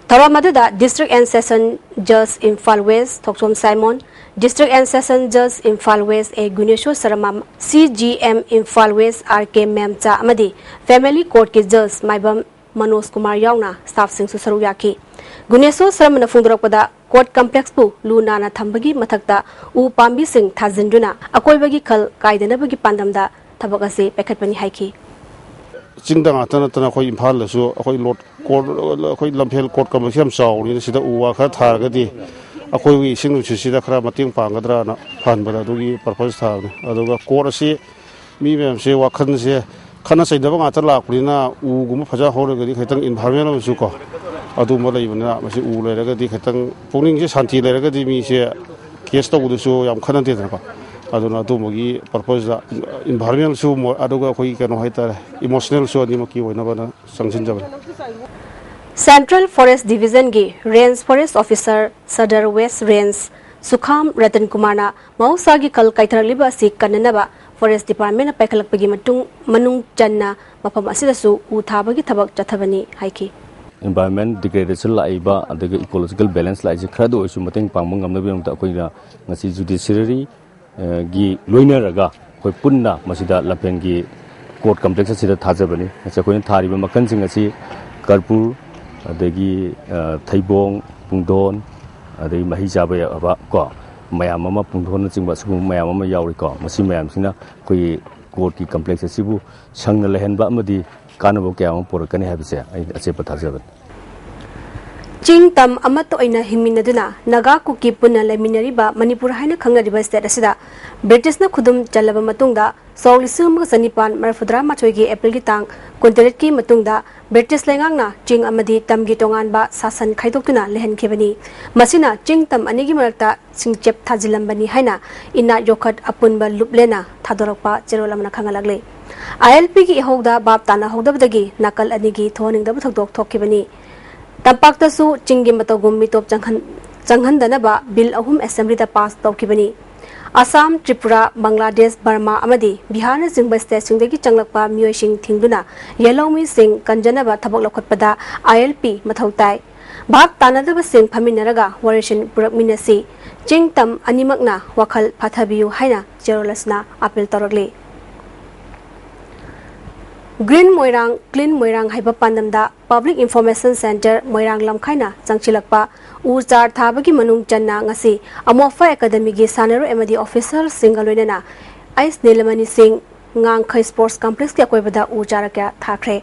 ꯊꯧꯔꯝ ꯑꯗꯨꯗ District and Session Judge Imphal west Thokchom Saimon, District and Session Judge Imphal west A Guneshwar Sharma, CGM Imphal west R K Memcha ꯑꯃꯗꯤ Family Courtꯀꯤ Judge ꯃꯥꯏꯕꯝ ꯃꯅꯣꯖ ꯀꯨꯃꯥꯔ ꯌꯥꯎꯅ staffꯁꯤꯡꯁꯨ ꯁꯔꯨꯛ ꯌꯥꯈꯤ꯫ ꯒꯨꯅꯦꯁꯣꯔ ꯁꯔꯃꯅ ꯐꯣꯡꯗꯣꯔꯛꯄꯗ court complexꯄꯨ ꯂꯨ ꯅꯥꯟꯅ ꯊꯝꯕꯒꯤ ꯃꯊꯛꯇ ꯎ ꯄꯥꯝꯕꯤꯁꯤꯡ ꯊꯥꯖꯤꯟꯗꯨꯅ ꯑꯀꯣꯏꯕꯒꯤ ꯈꯜ ꯀꯥꯏꯗꯅꯕꯒꯤ ꯄꯥꯟꯗꯝꯗ ꯊꯕꯛ ꯑꯁꯤ ꯄꯥꯏꯈꯠꯄꯅꯤ ꯍꯥꯏꯈꯤ꯫ ꯆꯤꯡꯗ ꯉꯥꯛꯇ ꯅꯠꯇꯅ ꯑꯩꯈꯣꯏ ꯏꯝꯐꯥꯜꯗꯁꯨ ꯑꯩꯈꯣꯏ ꯂꯣꯠ ꯀꯣꯔꯠ, ꯑꯩꯈꯣꯏ ꯂꯝꯐꯦꯜ court complexꯁꯤ ꯌꯥꯝ ꯆꯥꯎꯕꯅꯤꯅ ꯁꯤꯗ ꯎ ꯋꯥ ꯈꯔ ꯊꯥꯔꯒꯗꯤ ꯑꯩꯈꯣꯏꯒꯤ ꯏꯁꯤꯡ ꯅꯨꯡꯁꯤꯠꯁꯤꯗ ꯈꯔ ꯃꯇꯦꯡ ꯄꯥꯡꯒꯗ꯭ꯔꯥꯅ ꯈꯟꯕꯗ ꯑꯗꯨꯒꯤ purpose ꯊꯥꯕꯅꯤ꯫ ꯑꯗꯨꯒ court ꯑꯁꯤ ꯃꯤ ꯃꯌꯥꯝꯁꯦ ꯋꯥꯈꯜꯁꯦ ꯈꯠꯅ ꯆꯩꯅꯕ ꯉꯥꯛꯇ ꯂꯥꯛꯄꯅꯤꯅ ꯎꯒꯨꯝꯕ ꯐꯖ ꯍꯧꯔꯒꯗꯤ ꯈꯤꯇꯪ environment ꯑꯃꯁꯨ ꯀꯣ ꯑꯗꯨꯝꯕ ꯂꯩꯕꯅꯤꯅ ꯃꯁꯤ ꯎ ꯂꯩꯔꯒꯗꯤ ꯈꯤꯇꯪ ꯄꯨꯛꯅꯤꯡꯁꯦ ꯁꯥꯟꯇꯤ ꯂꯩꯔꯒꯗꯤ ꯃꯤꯁꯦ case ꯇꯧꯕꯗꯁꯨ ꯌꯥꯝ ꯈꯠꯅꯗꯦꯗꯅꯀꯣ꯫ ꯑꯗꯨꯅ ꯑꯗꯨꯝꯕꯒꯤ purposeꯇ environmentꯁꯨ ꯃꯣ-, ꯑꯗꯨꯒ ꯑꯩꯈꯣꯏꯒꯤ ꯀꯩꯅꯣ ꯍꯥꯏꯇꯥꯔꯦ, emotionalꯁꯨ ꯑꯅꯤꯃꯛꯀꯤ ꯑꯣꯏꯅꯕꯅ ꯆꯪꯁꯤꯟꯖꯕꯅꯤ꯫ Central Forest Division ꯒꯤ Range Forest Officer, Sadar West Range, ꯁꯨꯈꯥꯝ Ratan ꯀꯨꯃꯥꯔꯅ ꯃꯍꯧꯁꯥꯒꯤ ꯀꯜ ꯀꯥꯏꯊꯔꯛꯂꯤꯕ ꯑꯁꯤ ꯀꯟꯅꯅꯕ Forest Department ꯅ ꯄꯥꯏꯈꯠꯂꯛꯄꯒꯤ ꯃꯇꯨꯡ, ꯃꯅꯨꯡ ꯆꯟꯅ ꯃꯐꯝ ꯑꯁꯤꯗꯁꯨ ꯎ ꯊꯥꯕꯒꯤ ꯊꯕꯛ ꯆꯠꯊꯕꯅꯤ ꯍꯥꯏꯈꯤ꯫ Environment degradation ꯂꯥꯛꯏꯕ, ꯑꯗꯒꯤ ecological balance ꯂꯥꯛꯏꯁꯦ ꯈꯔꯗ ꯑꯣꯏꯔꯁꯨ ꯃꯇꯦꯡ ꯄꯥꯡꯕ ꯉꯝꯅꯕꯒꯤꯗꯃꯛꯇ ꯑꯩꯈꯣꯏꯅ ꯉꯁꯤ judiciary, ꯑ, ꯒꯤ ꯂꯣꯏꯅꯔꯒ ꯑꯩꯈꯣꯏ ꯄꯨꯟꯅ ꯃꯁꯤꯗ ꯂꯝꯐꯦꯜꯒꯤ court complex ꯑꯁꯤꯗ ꯊꯥꯖꯕꯅꯤ꯫ ꯉꯁꯤ ꯑꯩꯈꯣꯏꯅ ꯊꯥꯔꯤꯕ ꯃꯈꯜꯁꯤꯡ ꯑꯁꯤ ꯀꯔꯄꯨꯔ, ꯑꯗꯒꯤ, ꯑ, ꯊꯩꯕꯣꯡ, ꯄꯨꯡꯗꯣꯟ, ꯑꯗꯒꯤ ꯃꯍꯤ ꯆꯥꯕ ꯌꯥꯕ ꯀꯣ, ꯃꯌꯥꯝ ꯑꯃ, ꯄꯨꯡꯗꯣꯟꯅꯆꯤꯡꯕ ꯑꯁꯤꯒꯨꯝꯕ ꯃꯌꯥꯝ ꯑꯃ ꯌꯥꯎꯔꯤꯀꯣ꯫ ꯃꯁꯤ ꯃꯌꯥꯝꯁꯤꯅ ꯑꯩꯈꯣꯏꯒꯤ court ꯀꯤ complex ꯑꯁꯤꯕꯨ ꯁꯪꯅ ꯂꯩꯍꯟꯕ ꯑꯃꯗꯤ ꯀꯥꯟꯅꯕ ꯀꯌꯥ ꯑꯃ ꯄꯨꯔꯛꯀꯅꯤ ꯍꯥꯏꯕꯁꯦ ꯑꯩ ꯑꯆꯦꯠꯄ ꯊꯥꯖꯕꯅꯤ꯫ ꯆꯤꯡ ꯇꯝ ꯑꯃꯠꯇ ꯑꯣꯏꯅ ꯍꯤꯡꯃꯤꯟꯅꯗꯨꯅ ꯅꯥꯒꯥ ꯀꯨꯀꯤ ꯄꯨꯟꯅ ꯂꯩꯃꯤꯟꯅꯔꯤꯕ ꯃꯅꯤꯄꯨꯔ ꯍꯥꯏꯅ ꯈꯪꯅꯔꯤꯕ state ꯑꯁꯤꯗ ꯕ꯭ꯔꯤꯇꯤꯁꯅ ꯈꯨꯗꯨꯝ ꯆꯜꯂꯕ ꯃꯇꯨꯡꯗ ꯁꯣꯛ ꯂꯤꯁꯤꯡ ꯑꯃꯒ ꯆꯅꯤꯄꯥꯟ ꯃꯔꯤꯐꯨꯇꯔꯥ ꯃꯥꯊꯣꯏꯒꯤ April ꯒꯤ ꯇꯥꯡ ꯀꯨꯟꯇꯔꯦꯠꯀꯤ ꯃꯇꯨꯡꯗ ꯕ꯭ꯔꯤꯇꯤꯁ ꯂꯩꯉꯥꯛꯅ ꯆꯤꯡ ꯑꯃꯗꯤ ꯇꯝꯒꯤ ꯇꯣꯉꯥꯟꯕ ꯁꯥꯁꯟ ꯈꯥꯏꯗꯣꯛꯇꯨꯅ ꯂꯩꯍꯟꯈꯤꯕꯅꯤ꯫ ꯃꯁꯤꯅ ꯆꯤꯡ ꯇꯝ ꯑꯅꯤꯒꯤ ꯃꯔꯛꯇ ꯁꯤꯡꯆꯦꯞ ꯊꯥꯖꯤꯜꯂꯝꯕꯅꯤ ꯍꯥꯏꯅ ꯏꯅꯥꯠ ꯌꯣꯛꯈꯠ ꯑꯄꯨꯟꯕ ꯂꯨꯞꯂꯦꯟꯅ ꯊꯥꯗꯣꯔꯛꯄ ꯆꯦꯔꯣꯜ ꯑꯃꯅ ꯈꯪꯍꯜꯂꯛꯂꯤ꯫ ILP ꯒꯤ ꯏꯍꯧꯗ ꯚꯥꯞ ꯇꯥꯅꯍꯧꯗꯕꯗꯒꯤ ꯅꯥꯀꯜ ꯑꯅꯤꯒꯤ ꯊꯣꯛꯍꯟꯅꯤꯡꯗꯕ ꯊꯧꯗꯣꯛ ꯊꯣꯛꯈꯤꯕꯅꯤ꯫ ꯇꯝꯄꯥꯛꯇꯁꯨ ꯆꯤꯡꯒꯤ ꯃꯇꯧꯒꯨꯝ ꯃꯤꯇꯣꯞ ꯆꯪꯍꯟ-, ꯆꯪꯍꯟꯗꯅꯕ bill ꯑꯍꯨꯝ assembly ꯗ pass ꯇꯧꯈꯤꯕꯅꯤ꯫ ꯑꯁꯥꯝ, ꯇ꯭ꯔꯤꯄꯨꯔꯥ, ꯕꯪꯒ꯭ꯂꯥꯗꯦꯁ, ꯕꯔꯃꯥ ꯑꯃꯗꯤ ꯕꯤꯍꯥꯔꯅꯆꯤꯡꯕ state ꯁꯤꯡꯗꯒꯤ ꯆꯪꯂꯛꯄ ꯃꯤꯑꯣꯏꯁꯤꯡ ꯊꯤꯡꯗꯨꯅ ꯌꯦꯜꯍꯧꯃꯤꯁꯤꯡ ꯀꯟꯖꯅꯕ ꯊꯕꯛ ꯂꯧꯈꯠꯄꯗ ILP ꯃꯊꯧ ꯇꯥꯏ꯫ ꯚꯥꯞ ꯇꯥꯅꯗꯕꯁꯤꯡ ꯐꯝꯃꯤꯟꯅꯔꯒ ꯋꯥꯔꯦꯁꯤꯟ ꯄꯨꯔꯛꯃꯤꯟꯅꯁꯤ꯫ ꯆꯤꯡ ꯇꯝ ꯑꯅꯤꯃꯛꯅ ꯋꯥꯈꯜ ꯐꯥꯊꯕꯤꯌꯨ ꯍꯥꯏꯅ ꯆꯦꯔꯣꯜ ꯑꯁꯤꯅ appeal ꯇꯧꯔꯛꯂꯤ꯫ Green ꯃꯣꯏꯔꯥꯡ, Clean ꯃꯣꯏꯔꯥꯡ ꯍꯥꯏꯕ ꯄꯥꯟꯗꯝꯗ Public Information Centre ꯃꯣꯏꯔꯥꯡ ꯂꯝꯈꯥꯏꯅ ꯆꯪꯁꯤꯜꯂꯛꯄ ꯎ ꯆꯥꯔ ꯊꯥꯕꯒꯤ ꯃꯅꯨꯡ ꯆꯟꯅ ꯉꯁꯤ ꯑꯃꯣꯐꯥ Academy ꯒꯤ ꯁꯥꯟꯅꯔꯣꯏ ꯑꯃꯗꯤ official ꯁꯤꯡꯒ ꯂꯣꯏꯅꯅ ꯑꯩꯁ ꯅꯤꯂꯃꯅꯤ ꯁꯤꯡ ꯉꯥꯡꯈꯩ Sports Complex ꯀꯤ ꯑꯀꯣꯏꯕꯗ ꯎ ꯆꯥꯔ ꯀꯌꯥ ꯊꯥꯈ꯭ꯔꯦ꯫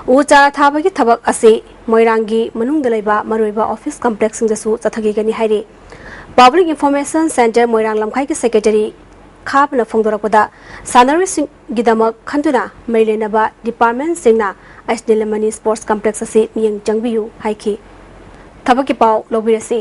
ꯎ ꯆꯥꯔ ꯊꯥꯕꯒꯤ ꯊꯕꯛ ꯑꯁꯤ ꯃꯣꯏꯔꯥꯡꯒꯤ ꯃꯅꯨꯡꯗ ꯂꯩꯕ ꯃꯔꯨꯑꯣꯏꯕ office complex ꯁꯤꯡꯗꯁꯨ ꯆꯠꯊꯈꯤꯒꯅꯤ ꯍꯥꯏꯔꯤ꯫ Public Information Centre ꯃꯣꯏꯔꯥꯡ ꯂꯝꯈꯥꯏꯒꯤ secretary ꯈꯥꯕꯅ ꯐꯣꯡꯗꯣꯔꯛꯄꯗ, ꯁꯥꯟꯅꯔꯣꯏꯁꯤꯡꯒꯤꯗꯃꯛ ꯈꯟꯗꯨꯅ ꯃꯔꯤ ꯂꯩꯅꯕ department ꯁꯤꯡꯅ ꯑꯩꯁ ꯅꯤꯂꯃꯅꯤ Sports Complex ꯑꯁꯤ ꯃꯤꯠꯌꯦꯡ ꯆꯪꯕꯤꯌꯨ ꯍꯥꯏꯈꯤ꯫ ꯊꯕꯛꯀꯤ ꯄꯥꯎ ꯂꯧꯕꯤꯔꯁꯤ꯫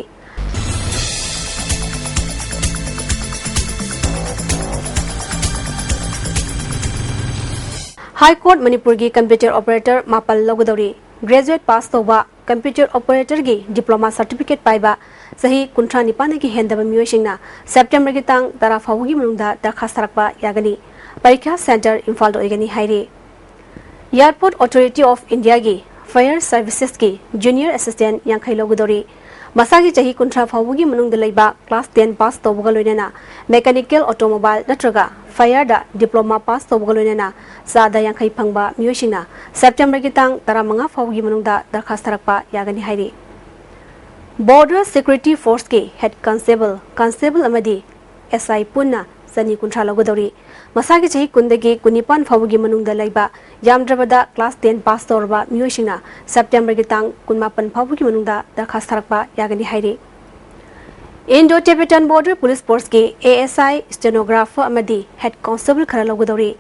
High Court ꯃꯅꯤꯄꯨꯔꯒꯤ computer operator ꯃꯥꯄꯜ ꯂꯧꯒꯗꯧꯔꯤ꯫ ꯒ꯭ꯔꯦꯖꯨꯑꯦꯠ ꯄꯥꯁ ꯇꯧꯕ, ꯀꯝꯄ꯭ꯌꯨꯇꯔ ꯑꯣꯄꯔꯦꯇꯔꯒꯤ ꯗꯤꯄ꯭ꯂꯣꯃꯥ ꯁꯥꯔꯇꯤꯐꯤꯀꯦꯠ ꯄꯥꯏꯕ, ꯆꯍꯤ ꯀꯨꯟꯊ꯭ꯔꯥ ꯅꯤꯄꯥꯟꯗꯒꯤ ꯍꯦꯟꯗꯕ ꯃꯤꯑꯣꯏꯁꯤꯡꯅ ꯁꯦꯞꯇꯦꯝꯕꯔꯒꯤ ꯇꯥꯡ ꯇꯔꯥ ꯐꯥꯎꯕꯒꯤ ꯃꯅꯨꯡꯗ ꯗꯔꯈꯥꯁ ꯊꯥꯔꯛꯄ ꯌꯥꯒꯅꯤ꯫ ꯄꯔꯤꯈ꯭ꯌꯥ ꯁꯦꯟꯇꯔ ꯏꯝꯐꯥꯜꯗ ꯑꯣꯏꯒꯅꯤ ꯍꯥꯏꯔꯤ꯫ Airport Authority of Indiaꯒꯤ Fire Servicesꯀꯤ ꯖꯨꯅꯤꯌꯔ ꯑꯦꯁꯤꯁꯇꯦꯟꯠ ꯌꯥꯡꯈꯩ ꯂꯧꯒꯗꯧꯔꯤ꯫ ꯃꯁꯥꯒꯤ ꯆꯍꯤ ꯀꯨꯟꯊ꯭ꯔꯥ ꯐꯥꯎꯕꯒꯤ ꯃꯅꯨꯡꯗ ꯂꯩꯕ ꯀ꯭ꯂꯥꯁ ꯇꯦꯟ ꯄꯥꯁ ꯇꯧꯕꯒ ꯂꯣꯏꯅꯅ ꯃꯦꯀꯥꯅꯤꯀꯦꯜ ꯑꯣꯇꯣꯃꯣꯕꯥꯏꯜ ꯅꯠꯇ꯭ꯔꯒ ꯐꯥꯌꯔꯗ ꯗꯤꯄ꯭ꯂꯣꯃꯥ ꯄꯥꯁ ꯇꯧꯕꯒ ꯂꯣꯏꯅꯅ ꯆꯥꯗ ꯌꯥꯡꯈꯩ ꯐꯪꯕ ꯃꯤꯑꯣꯏꯁꯤꯡꯅ ꯁꯦꯞꯇꯦꯝꯕꯔꯒꯤ ꯇꯥꯡ ꯇꯔꯥꯃꯉꯥ ꯐꯥꯎꯕꯒꯤ ꯃꯅꯨꯡꯗ ꯗꯔꯈꯥꯁ ꯊꯥꯔꯛꯄ ꯌꯥꯒꯅꯤ ꯍꯥꯏꯔꯤ꯫ Border Security Forceꯀꯤ ꯍꯦꯗ ꯀꯟꯁꯇꯦꯕꯜ, ꯀꯟꯁꯇꯦꯕꯜ ꯑꯃꯗꯤ ꯑꯦꯁ ꯑꯥꯏ ꯄꯨꯟꯅ ꯆꯅꯤ ꯀꯨꯟꯊ꯭ꯔꯥ ꯂꯧꯒꯗꯧꯔꯤ꯫ ꯃꯁꯥꯒꯤ ꯆꯍꯤ ꯀꯨꯟꯗꯒꯤ ꯀꯨꯟꯅꯤꯄꯥꯟ ꯐꯥꯎꯕꯒꯤ ꯃꯅꯨꯡꯗ ꯂꯩꯕ, ꯌꯥꯝꯗ꯭ꯔꯕꯗ ꯀ꯭ꯂꯥꯁ ꯇꯦꯟ ꯄꯥꯁ ꯇꯧꯔꯕ ꯃꯤꯑꯣꯏꯁꯤꯡꯅ ꯁꯦꯞꯇꯦꯝꯕꯔꯒꯤ ꯇꯥꯡ ꯀꯨꯟꯃꯥꯄꯟ ꯐꯥꯎꯕꯒꯤ ꯃꯅꯨꯡꯗ ꯗꯔꯈꯥꯁ ꯊꯥꯔꯛꯄ ꯌꯥꯒꯅꯤ ꯍꯥꯏꯔꯤ꯫ Indo Tibetan Border Police Forceꯀꯤ A S ꯑꯥꯏ, ꯁ꯭ꯇꯦꯅꯣꯒ꯭ꯔꯥꯐꯔ ꯑꯃꯗꯤ ꯍꯦꯗ ꯀꯟꯁꯇꯦꯕꯜ ꯈꯔ ꯂꯧꯒꯗꯧꯔꯤ꯫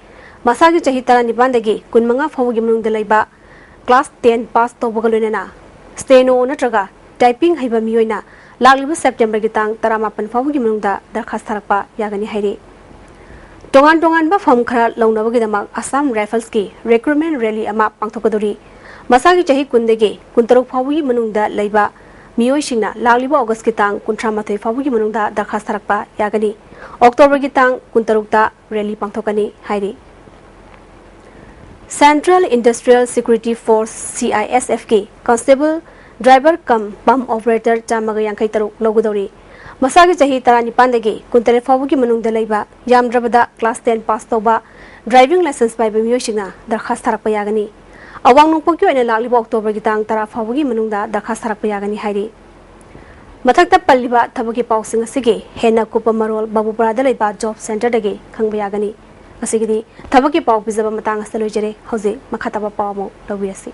ꯃꯁꯥꯒꯤ ꯆꯍꯤ ꯇꯔꯥꯅꯤꯄꯥꯟꯗꯒꯤ ꯀꯨꯟꯃꯉꯥ ꯐꯥꯎꯕꯒꯤ ꯃꯅꯨꯡꯗ ꯂꯩꯕ, ꯀ꯭ꯂꯥꯁ ꯇꯦꯟ ꯄꯥꯁ ꯇꯧꯕꯒ ꯂꯣꯏꯅꯅ ꯁ꯭ꯇꯦꯅꯣ ꯅꯠꯇ꯭ꯔꯒ ꯇꯥꯏꯄꯤꯡ ꯍꯩꯕ ꯃꯤꯑꯣꯏꯅ ꯂꯥꯛꯂꯤꯕ ꯁꯦꯞꯇꯦꯝꯕꯔꯒꯤ ꯇꯥꯡ ꯇꯔꯥꯃꯥꯄꯟ ꯐꯥꯎꯕꯒꯤ ꯃꯅꯨꯡꯗ ꯗꯔꯈꯥꯁ ꯊꯥꯔꯛꯄ ꯌꯥꯒꯅꯤ ꯍꯥꯏꯔꯤ꯫ ꯇꯣꯉꯥꯟ ꯇꯣꯉꯥꯟꯕ ꯐꯝ ꯈꯔ ꯂꯧꯅꯕꯒꯤꯗꯃꯛ ꯑꯁꯥꯝ ꯔꯥꯏꯐꯜꯁꯀꯤ ꯔꯤꯀ꯭ꯔꯨꯠꯃꯦꯟ ꯔꯦꯂꯤ ꯑꯃ ꯄꯥꯡꯊꯣꯛꯀꯗꯧꯔꯤ꯫ ꯃꯁꯥꯒꯤ ꯆꯍꯤ ꯀꯨꯟꯗꯒꯤ ꯀꯨꯟꯇꯔꯨꯛ ꯐꯥꯎꯕꯒꯤ ꯃꯅꯨꯡꯗ ꯂꯩꯕ ꯃꯤꯑꯣꯏꯁꯤꯡꯅ ꯂꯥꯛꯂꯤꯕ ꯑꯣꯒꯁꯀꯤ ꯇꯥꯡ ꯀꯨꯟꯊ꯭ꯔꯥ ꯃꯥꯊꯣꯏ ꯐꯥꯎꯕꯒꯤ ꯃꯅꯨꯡꯗ ꯗꯔꯈꯥꯁ ꯊꯥꯔꯛꯄ ꯌꯥꯒꯅꯤ꯫ ꯑꯣꯛꯇꯣꯕꯔꯒꯤ ꯇꯥꯡ ꯀꯨꯟꯇꯔꯨꯛꯇ ꯔꯦꯂꯤ ꯄꯥꯡꯊꯣꯛꯀꯅꯤ ꯍꯥꯏꯔꯤ꯫ Central Industrial Security Force, C I S Fꯀꯤ constable, driver cum pump operator ꯆꯥꯝꯃꯒ ꯌꯥꯡꯈꯩ ꯇꯔꯨꯛ ꯂꯧꯒꯗꯧꯔꯤ꯫ ꯃꯁꯥꯒꯤ ꯆꯍꯤ ꯇꯔꯥꯅꯤꯄꯥꯟꯗꯒꯤ ꯀꯨꯟꯇꯔꯦꯠ ꯐꯥꯎꯕꯒꯤ ꯃꯅꯨꯡꯗ ꯂꯩꯕ, ꯌꯥꯝꯗ꯭ꯔꯕꯗ ꯀ꯭ꯂꯥꯁ ꯇꯦꯟ ꯄꯥꯁ ꯇꯧꯕ, ꯗ꯭ꯔꯥꯏꯚꯤꯡ ꯂꯥꯏꯁꯦꯟꯁ ꯄꯥꯏꯕ ꯃꯤꯑꯣꯏꯁꯤꯡꯅ ꯗꯔꯈꯥꯁ ꯊꯥꯔꯛꯄ ꯌꯥꯒꯅꯤ꯫ ꯑꯋꯥꯡ ꯅꯣꯡꯄꯣꯛꯀꯤ ꯑꯣꯏꯅ ꯂꯥꯛꯂꯤꯕ ꯑꯣꯛꯇꯣꯕꯔꯒꯤ ꯇꯥꯡ ꯇꯔꯥ ꯐꯥꯎꯕꯒꯤ ꯃꯅꯨꯡꯗ ꯗꯔꯈꯥꯁ ꯊꯥꯔꯛꯄ ꯌꯥꯒꯅꯤ ꯍꯥꯏꯔꯤ꯫ ꯃꯊꯛꯇ ꯄꯜꯂꯤꯕ ꯊꯕꯛꯀꯤ ꯄꯥꯎꯁꯤꯡ ꯑꯁꯤꯒꯤ ꯍꯦꯟꯅ ꯀꯨꯞꯄ ꯃꯔꯣꯜ ꯕꯥꯕꯨꯄꯨꯔꯥꯗ ꯂꯩꯕ ꯖꯣꯕ ꯁꯦꯟꯇꯔꯗꯒꯤ ꯈꯪꯕ ꯌꯥꯒꯅꯤ꯫ ꯉꯁꯤꯒꯤꯗꯤ ꯊꯕꯛꯀꯤ ꯄꯥꯎ ꯄꯤꯖꯕ ꯃꯇꯥꯡ ꯑꯁꯤꯗ ꯂꯣꯏꯖꯔꯦ꯫ ꯍꯧꯖꯤꯛ ꯃꯈꯥ ꯇꯥꯕ ꯄꯥꯎ ꯑꯃꯨꯛ ꯂꯧꯕꯤꯔꯁꯤ꯫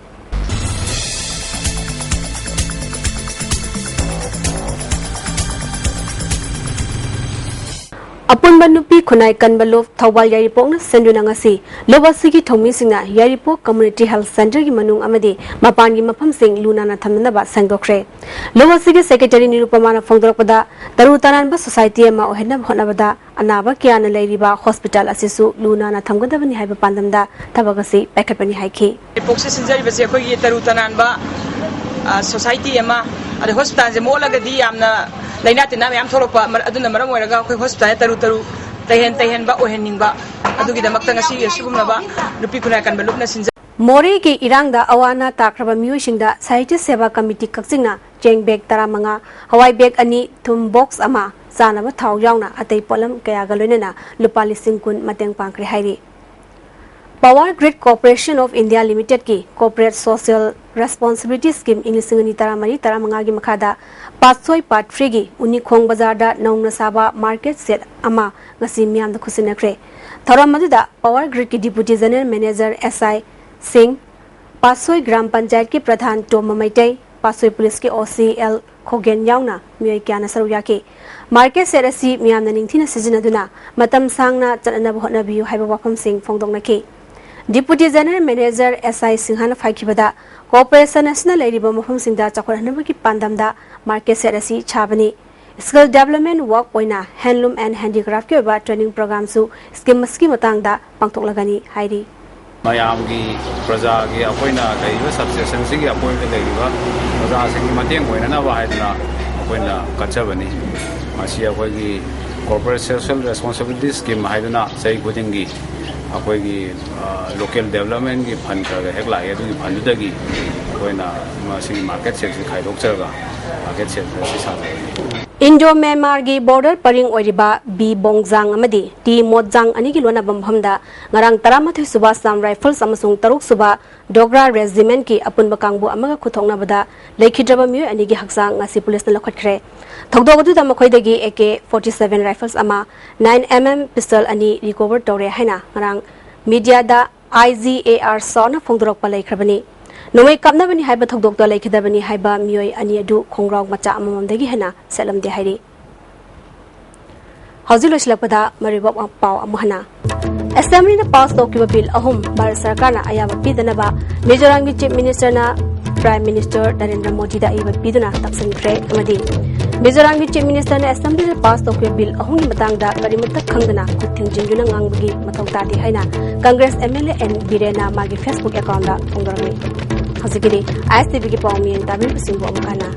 ꯑꯄꯨꯟꯕ ꯅꯨꯄꯤ ꯈꯨꯟꯅꯥꯏ ꯀꯟꯕ ꯂꯨꯞ ꯊꯧꯕꯥꯜ ꯌꯥꯏꯔꯤꯄꯣꯛꯅ ꯁꯦꯝꯗꯨꯅ ꯉꯁꯤ ꯂꯨꯞ ꯑꯁꯤꯒꯤ ꯊꯧꯃꯤꯁꯤꯡꯅ ꯌꯥꯏꯔꯤꯄꯣꯛ ꯀꯝꯃ꯭ꯌꯨꯅꯤꯇꯤ ꯍꯦꯜꯊ ꯁꯦꯟꯇꯔꯒꯤ ꯃꯅꯨꯡ ꯑꯃꯗꯤ ꯃꯄꯥꯟꯒꯤ ꯃꯐꯝꯁꯤꯡ ꯂꯨ ꯅꯥꯟꯅ ꯊꯝꯅꯅꯕ ꯁꯦꯡꯗꯣꯛꯈ꯭ꯔꯦ꯫ ꯂꯨꯞ ꯑꯁꯤꯒꯤ ꯁꯦꯀ꯭ꯔꯦꯇꯔꯤ ꯅꯤꯔꯨꯄꯃꯥꯅ ꯐꯣꯡꯗꯣꯔꯛꯄꯗ, ꯇꯔꯨ ꯇꯅꯥꯟꯕ ꯁꯣꯁꯥꯏꯇꯤ ꯑꯃ ꯑꯣꯏꯍꯟꯅꯕ ꯍꯣꯠꯅꯕꯗ ꯑꯅꯥꯕ ꯀꯌꯥꯅ ꯂꯩꯔꯤꯕ ꯍꯣꯁꯄꯤꯇꯥꯜ ꯑꯁꯤꯁꯨ ꯂꯨ ꯅꯥꯟꯅ ꯊꯝꯒꯗꯕꯅꯤ ꯍꯥꯏꯕ ꯄꯥꯟꯗꯝꯗ ꯊꯕꯛ ꯑꯁꯤ ꯄꯥꯏꯈꯠꯄꯅꯤ ꯍꯥꯏꯈꯤ꯫ ꯄꯣꯛꯁꯤ ꯁꯤꯟꯖꯔꯤꯕꯁꯦ ꯑꯩꯈꯣꯏꯒꯤ ꯇꯔꯨ ꯇꯅꯥꯟꯕ, ꯑ, ꯁꯣꯁꯥꯏꯇꯤ ꯑꯃ, ꯑꯗꯩ ꯍꯣꯁꯄꯤꯇꯥꯜꯁꯦ ꯃꯣꯠꯂꯒꯗꯤ ꯌꯥꯝꯅ ꯂꯥꯏꯅꯥ ꯇꯤꯟꯅꯥ ꯃꯌꯥꯝ ꯊꯣꯛꯂꯛꯄ, ꯃꯔ-, ꯑꯗꯨꯅ ꯃꯔꯝ ꯑꯣꯏꯔꯒ ꯑꯩꯈꯣꯏ ꯍꯣꯁꯄꯤꯇꯥꯜꯁꯦ ꯇꯔꯨ ꯇꯔꯨ ꯇꯩꯍꯦꯟ ꯇꯩꯍꯦꯟꯕ ꯑꯣꯏꯍꯟꯅꯤꯡꯕ, ꯑꯗꯨꯒꯤꯗꯃꯛꯇ ꯉꯁꯤ ꯑꯁꯤꯒꯨꯝꯂꯕ ꯅꯨꯄꯤ ꯈꯨꯟꯅꯥꯏ ꯀꯟꯕ ꯂꯨꯞꯅ ꯁꯤꯟꯖ- ꯃꯣꯔꯦꯒꯤ ꯏꯔꯥꯡꯗ ꯑꯋꯥ ꯑꯅꯥ ꯇꯥꯈ꯭ꯔꯕ ꯃꯤꯑꯣꯏꯁꯤꯡꯗ ꯁꯥꯍꯤꯇ꯭ꯌ ꯁꯦꯕꯥ ꯀꯃꯤꯇꯤ ꯀꯛꯆꯤꯡꯅ ꯆꯦꯡ ꯕꯦꯒ ꯇꯔꯥꯃꯉꯥ, ꯍꯋꯥꯏ ꯕꯦꯒ ꯑꯅꯤ, ꯊꯨꯝ ꯕꯣꯛꯁ ꯑꯃ, ꯆꯥꯅꯕ ꯊꯥꯎ ꯌꯥꯎꯅ ꯑꯇꯩ ꯄꯣꯠꯂꯝ ꯀꯌꯥꯒ ꯂꯣꯏꯅꯅ ꯂꯨꯄꯥ ꯂꯤꯁꯤꯡ ꯀꯨꯟ ꯃꯇꯦꯡ ꯄꯥꯡꯈ꯭ꯔꯦ ꯍꯥꯏꯔꯤ꯫ Power Grid Corporation of India Limitedꯀꯤ Corporate Social Responsibility Scheme ꯏꯪ ꯂꯤꯁꯤꯡ ꯑꯅꯤ ꯇꯔꯥꯃꯔꯤ ꯇꯔꯥꯃꯉꯥꯒꯤ ꯃꯈꯥꯗ ꯄꯥꯠꯁꯣꯏ ꯄꯥꯠ ꯊ꯭ꯔꯤꯒꯤ ꯎꯅꯤꯈꯣꯡ ꯕꯖꯥꯔꯗ ꯅꯧꯅ ꯁꯥꯕ ꯃꯥꯔꯀꯦꯠ ꯁꯦꯠ ꯑꯃ ꯉꯁꯤ ꯃꯤꯌꯥꯝꯗ ꯈꯨꯠꯁꯤꯟꯅꯈ꯭ꯔꯦ꯫ ꯊꯧꯔꯝ ꯑꯗꯨꯗ Power Gridꯀꯤ Deputy General Manager S I ꯁꯤꯡ, ꯄꯥꯠꯁꯣꯏ ꯒ꯭ꯔꯥꯝ ꯄꯟꯆꯥꯌꯠꯀꯤ ꯄ꯭ꯔꯙꯥꯟ ꯇꯣꯝꯕ ꯃꯩꯇꯩ, ꯄꯥꯠꯁꯣꯏ ꯄꯨꯂꯤꯁꯀꯤ O C L ꯈꯣꯒꯦꯟ ꯌꯥꯎꯅ ꯃꯤꯑꯣꯏ ꯀꯌꯥꯅ ꯁꯔꯨꯛ ꯌꯥꯈꯤ꯫ ꯃꯥꯔꯀꯦꯠ ꯁꯦꯠ ꯑꯁꯤ ꯃꯤꯌꯥꯝꯅ ꯅꯤꯡꯊꯤꯅ ꯁꯤꯖꯤꯟꯅꯗꯨꯅ ꯃꯇꯝ ꯁꯥꯡꯅ ꯆꯠꯅꯅꯕ ꯍꯣꯠꯅꯕꯤꯌꯨ ꯍꯥꯏꯕ ꯋꯥꯐꯝꯁꯤꯡ ꯐꯣꯡꯗꯣꯛꯅꯈꯤ꯫ Deputy General Manager S I ꯁꯤꯡꯍꯅ ꯍꯥꯏꯈꯤꯕꯗ, ꯀꯣꯔꯄꯣꯔꯦꯁꯟ ꯑꯁꯤꯅ ꯂꯩꯔꯤꯕ ꯃꯐꯝꯁꯤꯡꯗ ꯆꯥꯎꯈꯠꯍꯟꯅꯕꯒꯤ ꯄꯥꯟꯗꯝꯗ ꯃꯥꯔꯀꯦꯠ ꯁꯦꯠ ꯑꯁꯤ ꯁꯥꯕꯅꯤ꯫ Skill Development Work ꯑꯣꯏꯅ Handloom and Handicraftꯀꯤ ꯑꯣꯏꯕ training programꯁꯨ scheme ꯑꯁꯤꯒꯤ ꯃꯇꯥꯡꯗ ꯄꯥꯡꯊꯣꯛꯂꯒꯅꯤ ꯍꯥꯏꯔꯤ꯫ ꯃꯌꯥꯝꯒꯤ, ꯄ꯭ꯔꯖꯥꯒꯤ, ꯑꯩꯈꯣꯏꯅ ꯂꯩꯔꯤꯕ substationꯁꯤꯒꯤ ꯑꯀꯣꯏꯕꯗ ꯂꯩꯔꯤꯕ ꯄ꯭ꯔꯖꯥꯁꯤꯡꯒꯤ ꯃꯇꯦꯡ ꯑꯣꯏꯅꯅꯕ ꯍꯥꯏꯗꯨꯅ ꯑꯩꯈꯣꯏꯅ ꯀꯠꯆꯕꯅꯤ꯫ ꯃꯁꯤ ꯑꯩꯈꯣꯏꯒꯤ Corporate Social Responsibility Scheme ꯍꯥꯏꯗꯨꯅ ꯆꯍꯤ ꯈꯨꯗꯤꯡꯒꯤ ꯑꯩꯈꯣꯏꯒꯤ, ꯑ, local developmentꯀꯤ fund ꯈꯔ ꯈꯔ ꯍꯦꯛ ꯂꯥꯛꯑꯦ, ꯑꯗꯨꯒꯤ fundꯗꯨꯗꯒꯤ ꯑꯩꯈꯣꯏꯅ ꯃꯁꯤꯒꯤ market setꯁꯤ ꯈꯥꯏꯗꯣꯛꯆꯔꯒ market set ꯑꯁꯤ ꯁꯥꯖꯕꯅꯤ꯫ ꯏꯟꯗꯣ ꯃ꯭ꯌꯥꯟꯃꯥꯔꯒꯤ border ꯄꯔꯤꯡ ꯑꯣꯏꯔꯤꯕ ꯕꯤ ꯕꯣꯡꯖꯥꯡ ꯑꯃꯗꯤ ꯇꯤ ꯃꯣꯠꯖꯥꯡ ꯑꯅꯤꯒꯤ ꯂꯣꯟꯅꯕ ꯃꯐꯝꯗ ꯉꯔꯥꯡ ꯇꯔꯥꯃꯥꯊꯣꯏ ꯁꯨꯕ Assam Rifles ꯑꯃꯁꯨꯡ ꯇꯔꯨꯛ ꯁꯨꯕ Dogra Regimentꯀꯤ ꯑꯄꯨꯟꯕ ꯀꯥꯡꯕꯨ ꯑꯃꯒ ꯈꯨꯠꯊꯣꯛꯅꯕꯗ ꯂꯩꯈꯤꯗ꯭ꯔꯕ ꯃꯤꯑꯣꯏ ꯑꯅꯤꯒꯤ ꯍꯛꯆꯥꯡ ꯉꯁꯤ ꯄꯨꯂꯤꯁꯅ ꯂꯧꯈꯠꯈ꯭ꯔꯦ꯫ ꯊꯧꯗꯣꯛ ꯑꯗꯨꯗ ꯃꯈꯣꯏꯗꯒꯤ A K forty seven rifles ꯑꯃ, nine M M pistol ꯑꯅꯤ recover ꯇꯧꯔꯦ ꯍꯥꯏꯅ ꯉꯔꯥꯡ mediaꯗ I G A R ꯁꯥꯎꯅ ꯐꯣꯡꯗꯣꯔꯛꯄ ꯂꯩꯈ꯭ꯔꯕꯅꯤ꯫ ꯅꯣꯡꯃꯩ ꯀꯥꯞꯅꯕꯅꯤ ꯍꯥꯏꯕ ꯊꯧꯗꯣꯛꯇ ꯂꯩꯈꯤꯗꯕꯅꯤ ꯍꯥꯏꯕ ꯃꯤꯑꯣꯏ ꯑꯅꯤ ꯑꯗꯨ ꯈꯣꯡꯒ꯭ꯔꯥꯎ ꯃꯆꯥ ꯑꯃꯃꯝꯗꯒꯤ ꯍꯦꯟꯅ ꯁꯦꯠꯂꯝꯗꯦ ꯍꯥꯏꯔꯤ꯫ ꯍꯧꯖꯤꯛ ꯂꯣꯏꯁꯤꯜꯂꯛꯄꯗ ꯃꯔꯨꯑꯣꯏꯕ ꯄꯥꯎ ꯑꯃꯨꯛ ꯍꯟꯅ꯫ ꯑꯦꯁꯦꯝꯕ꯭ꯂꯤꯅ ꯄꯥꯁ ꯇꯧꯈꯤꯕ ꯕꯤꯜ ꯑꯍꯨꯝ ꯚꯥꯔꯠ ꯁꯔꯀꯥꯔꯅ ꯑꯌꯥꯕ ꯄꯤꯗꯅꯕ ꯃꯤꯖꯣꯔꯥꯝꯒꯤ ꯆꯤꯐ ꯃꯤꯅꯤꯁꯇꯔꯅ ꯄ꯭ꯔꯥꯏꯝ ꯃꯤꯅꯤꯁꯇꯔ ꯅꯔꯦꯟꯗ꯭ꯔ ꯃꯣꯗꯤꯗ ꯑꯏꯕ ꯄꯤꯗꯨꯅ ꯇꯞꯁꯤꯟꯈ꯭ꯔꯦ꯫ ꯑꯃꯗꯤ ꯃꯤꯖꯣꯔꯥꯝꯒꯤ ꯆꯤꯐ ꯃꯤꯅꯤꯁꯇꯔꯅ ꯑꯦꯁꯦꯝꯕ꯭ꯂꯤꯗ ꯄꯥꯁ ꯇꯧꯈꯤꯕ ꯕꯤꯜ ꯑꯍꯨꯝꯒꯤ ꯃꯇꯥꯡꯗ ꯀꯔꯤꯃꯠꯇ ꯈꯪꯗꯅ ꯈꯨꯠ ꯊꯤꯡꯖꯤꯟꯗꯨꯅ ꯉꯥꯡꯕꯒꯤ ꯃꯊꯧ ꯇꯥꯗꯦ ꯍꯥꯏꯅ Congress M L A N ꯕꯤꯔꯦꯟꯅ ꯃꯥꯒꯤ ꯐꯦꯁꯕꯨꯛ ꯑꯦꯀꯥꯎꯟꯗ ꯐꯣꯡꯗꯣꯔꯝꯃꯤ꯫ ꯍꯧꯖꯤꯛꯀꯤꯗꯤ ꯑꯥꯏ ꯑꯦꯁ ꯇꯤ ꯚꯤꯒꯤ ꯄꯥꯎ ꯃꯤꯌꯦꯡ ꯇꯥꯕꯤꯔꯤꯕꯁꯤꯡꯕꯨ ꯑꯃꯨꯛ ꯍꯟꯅ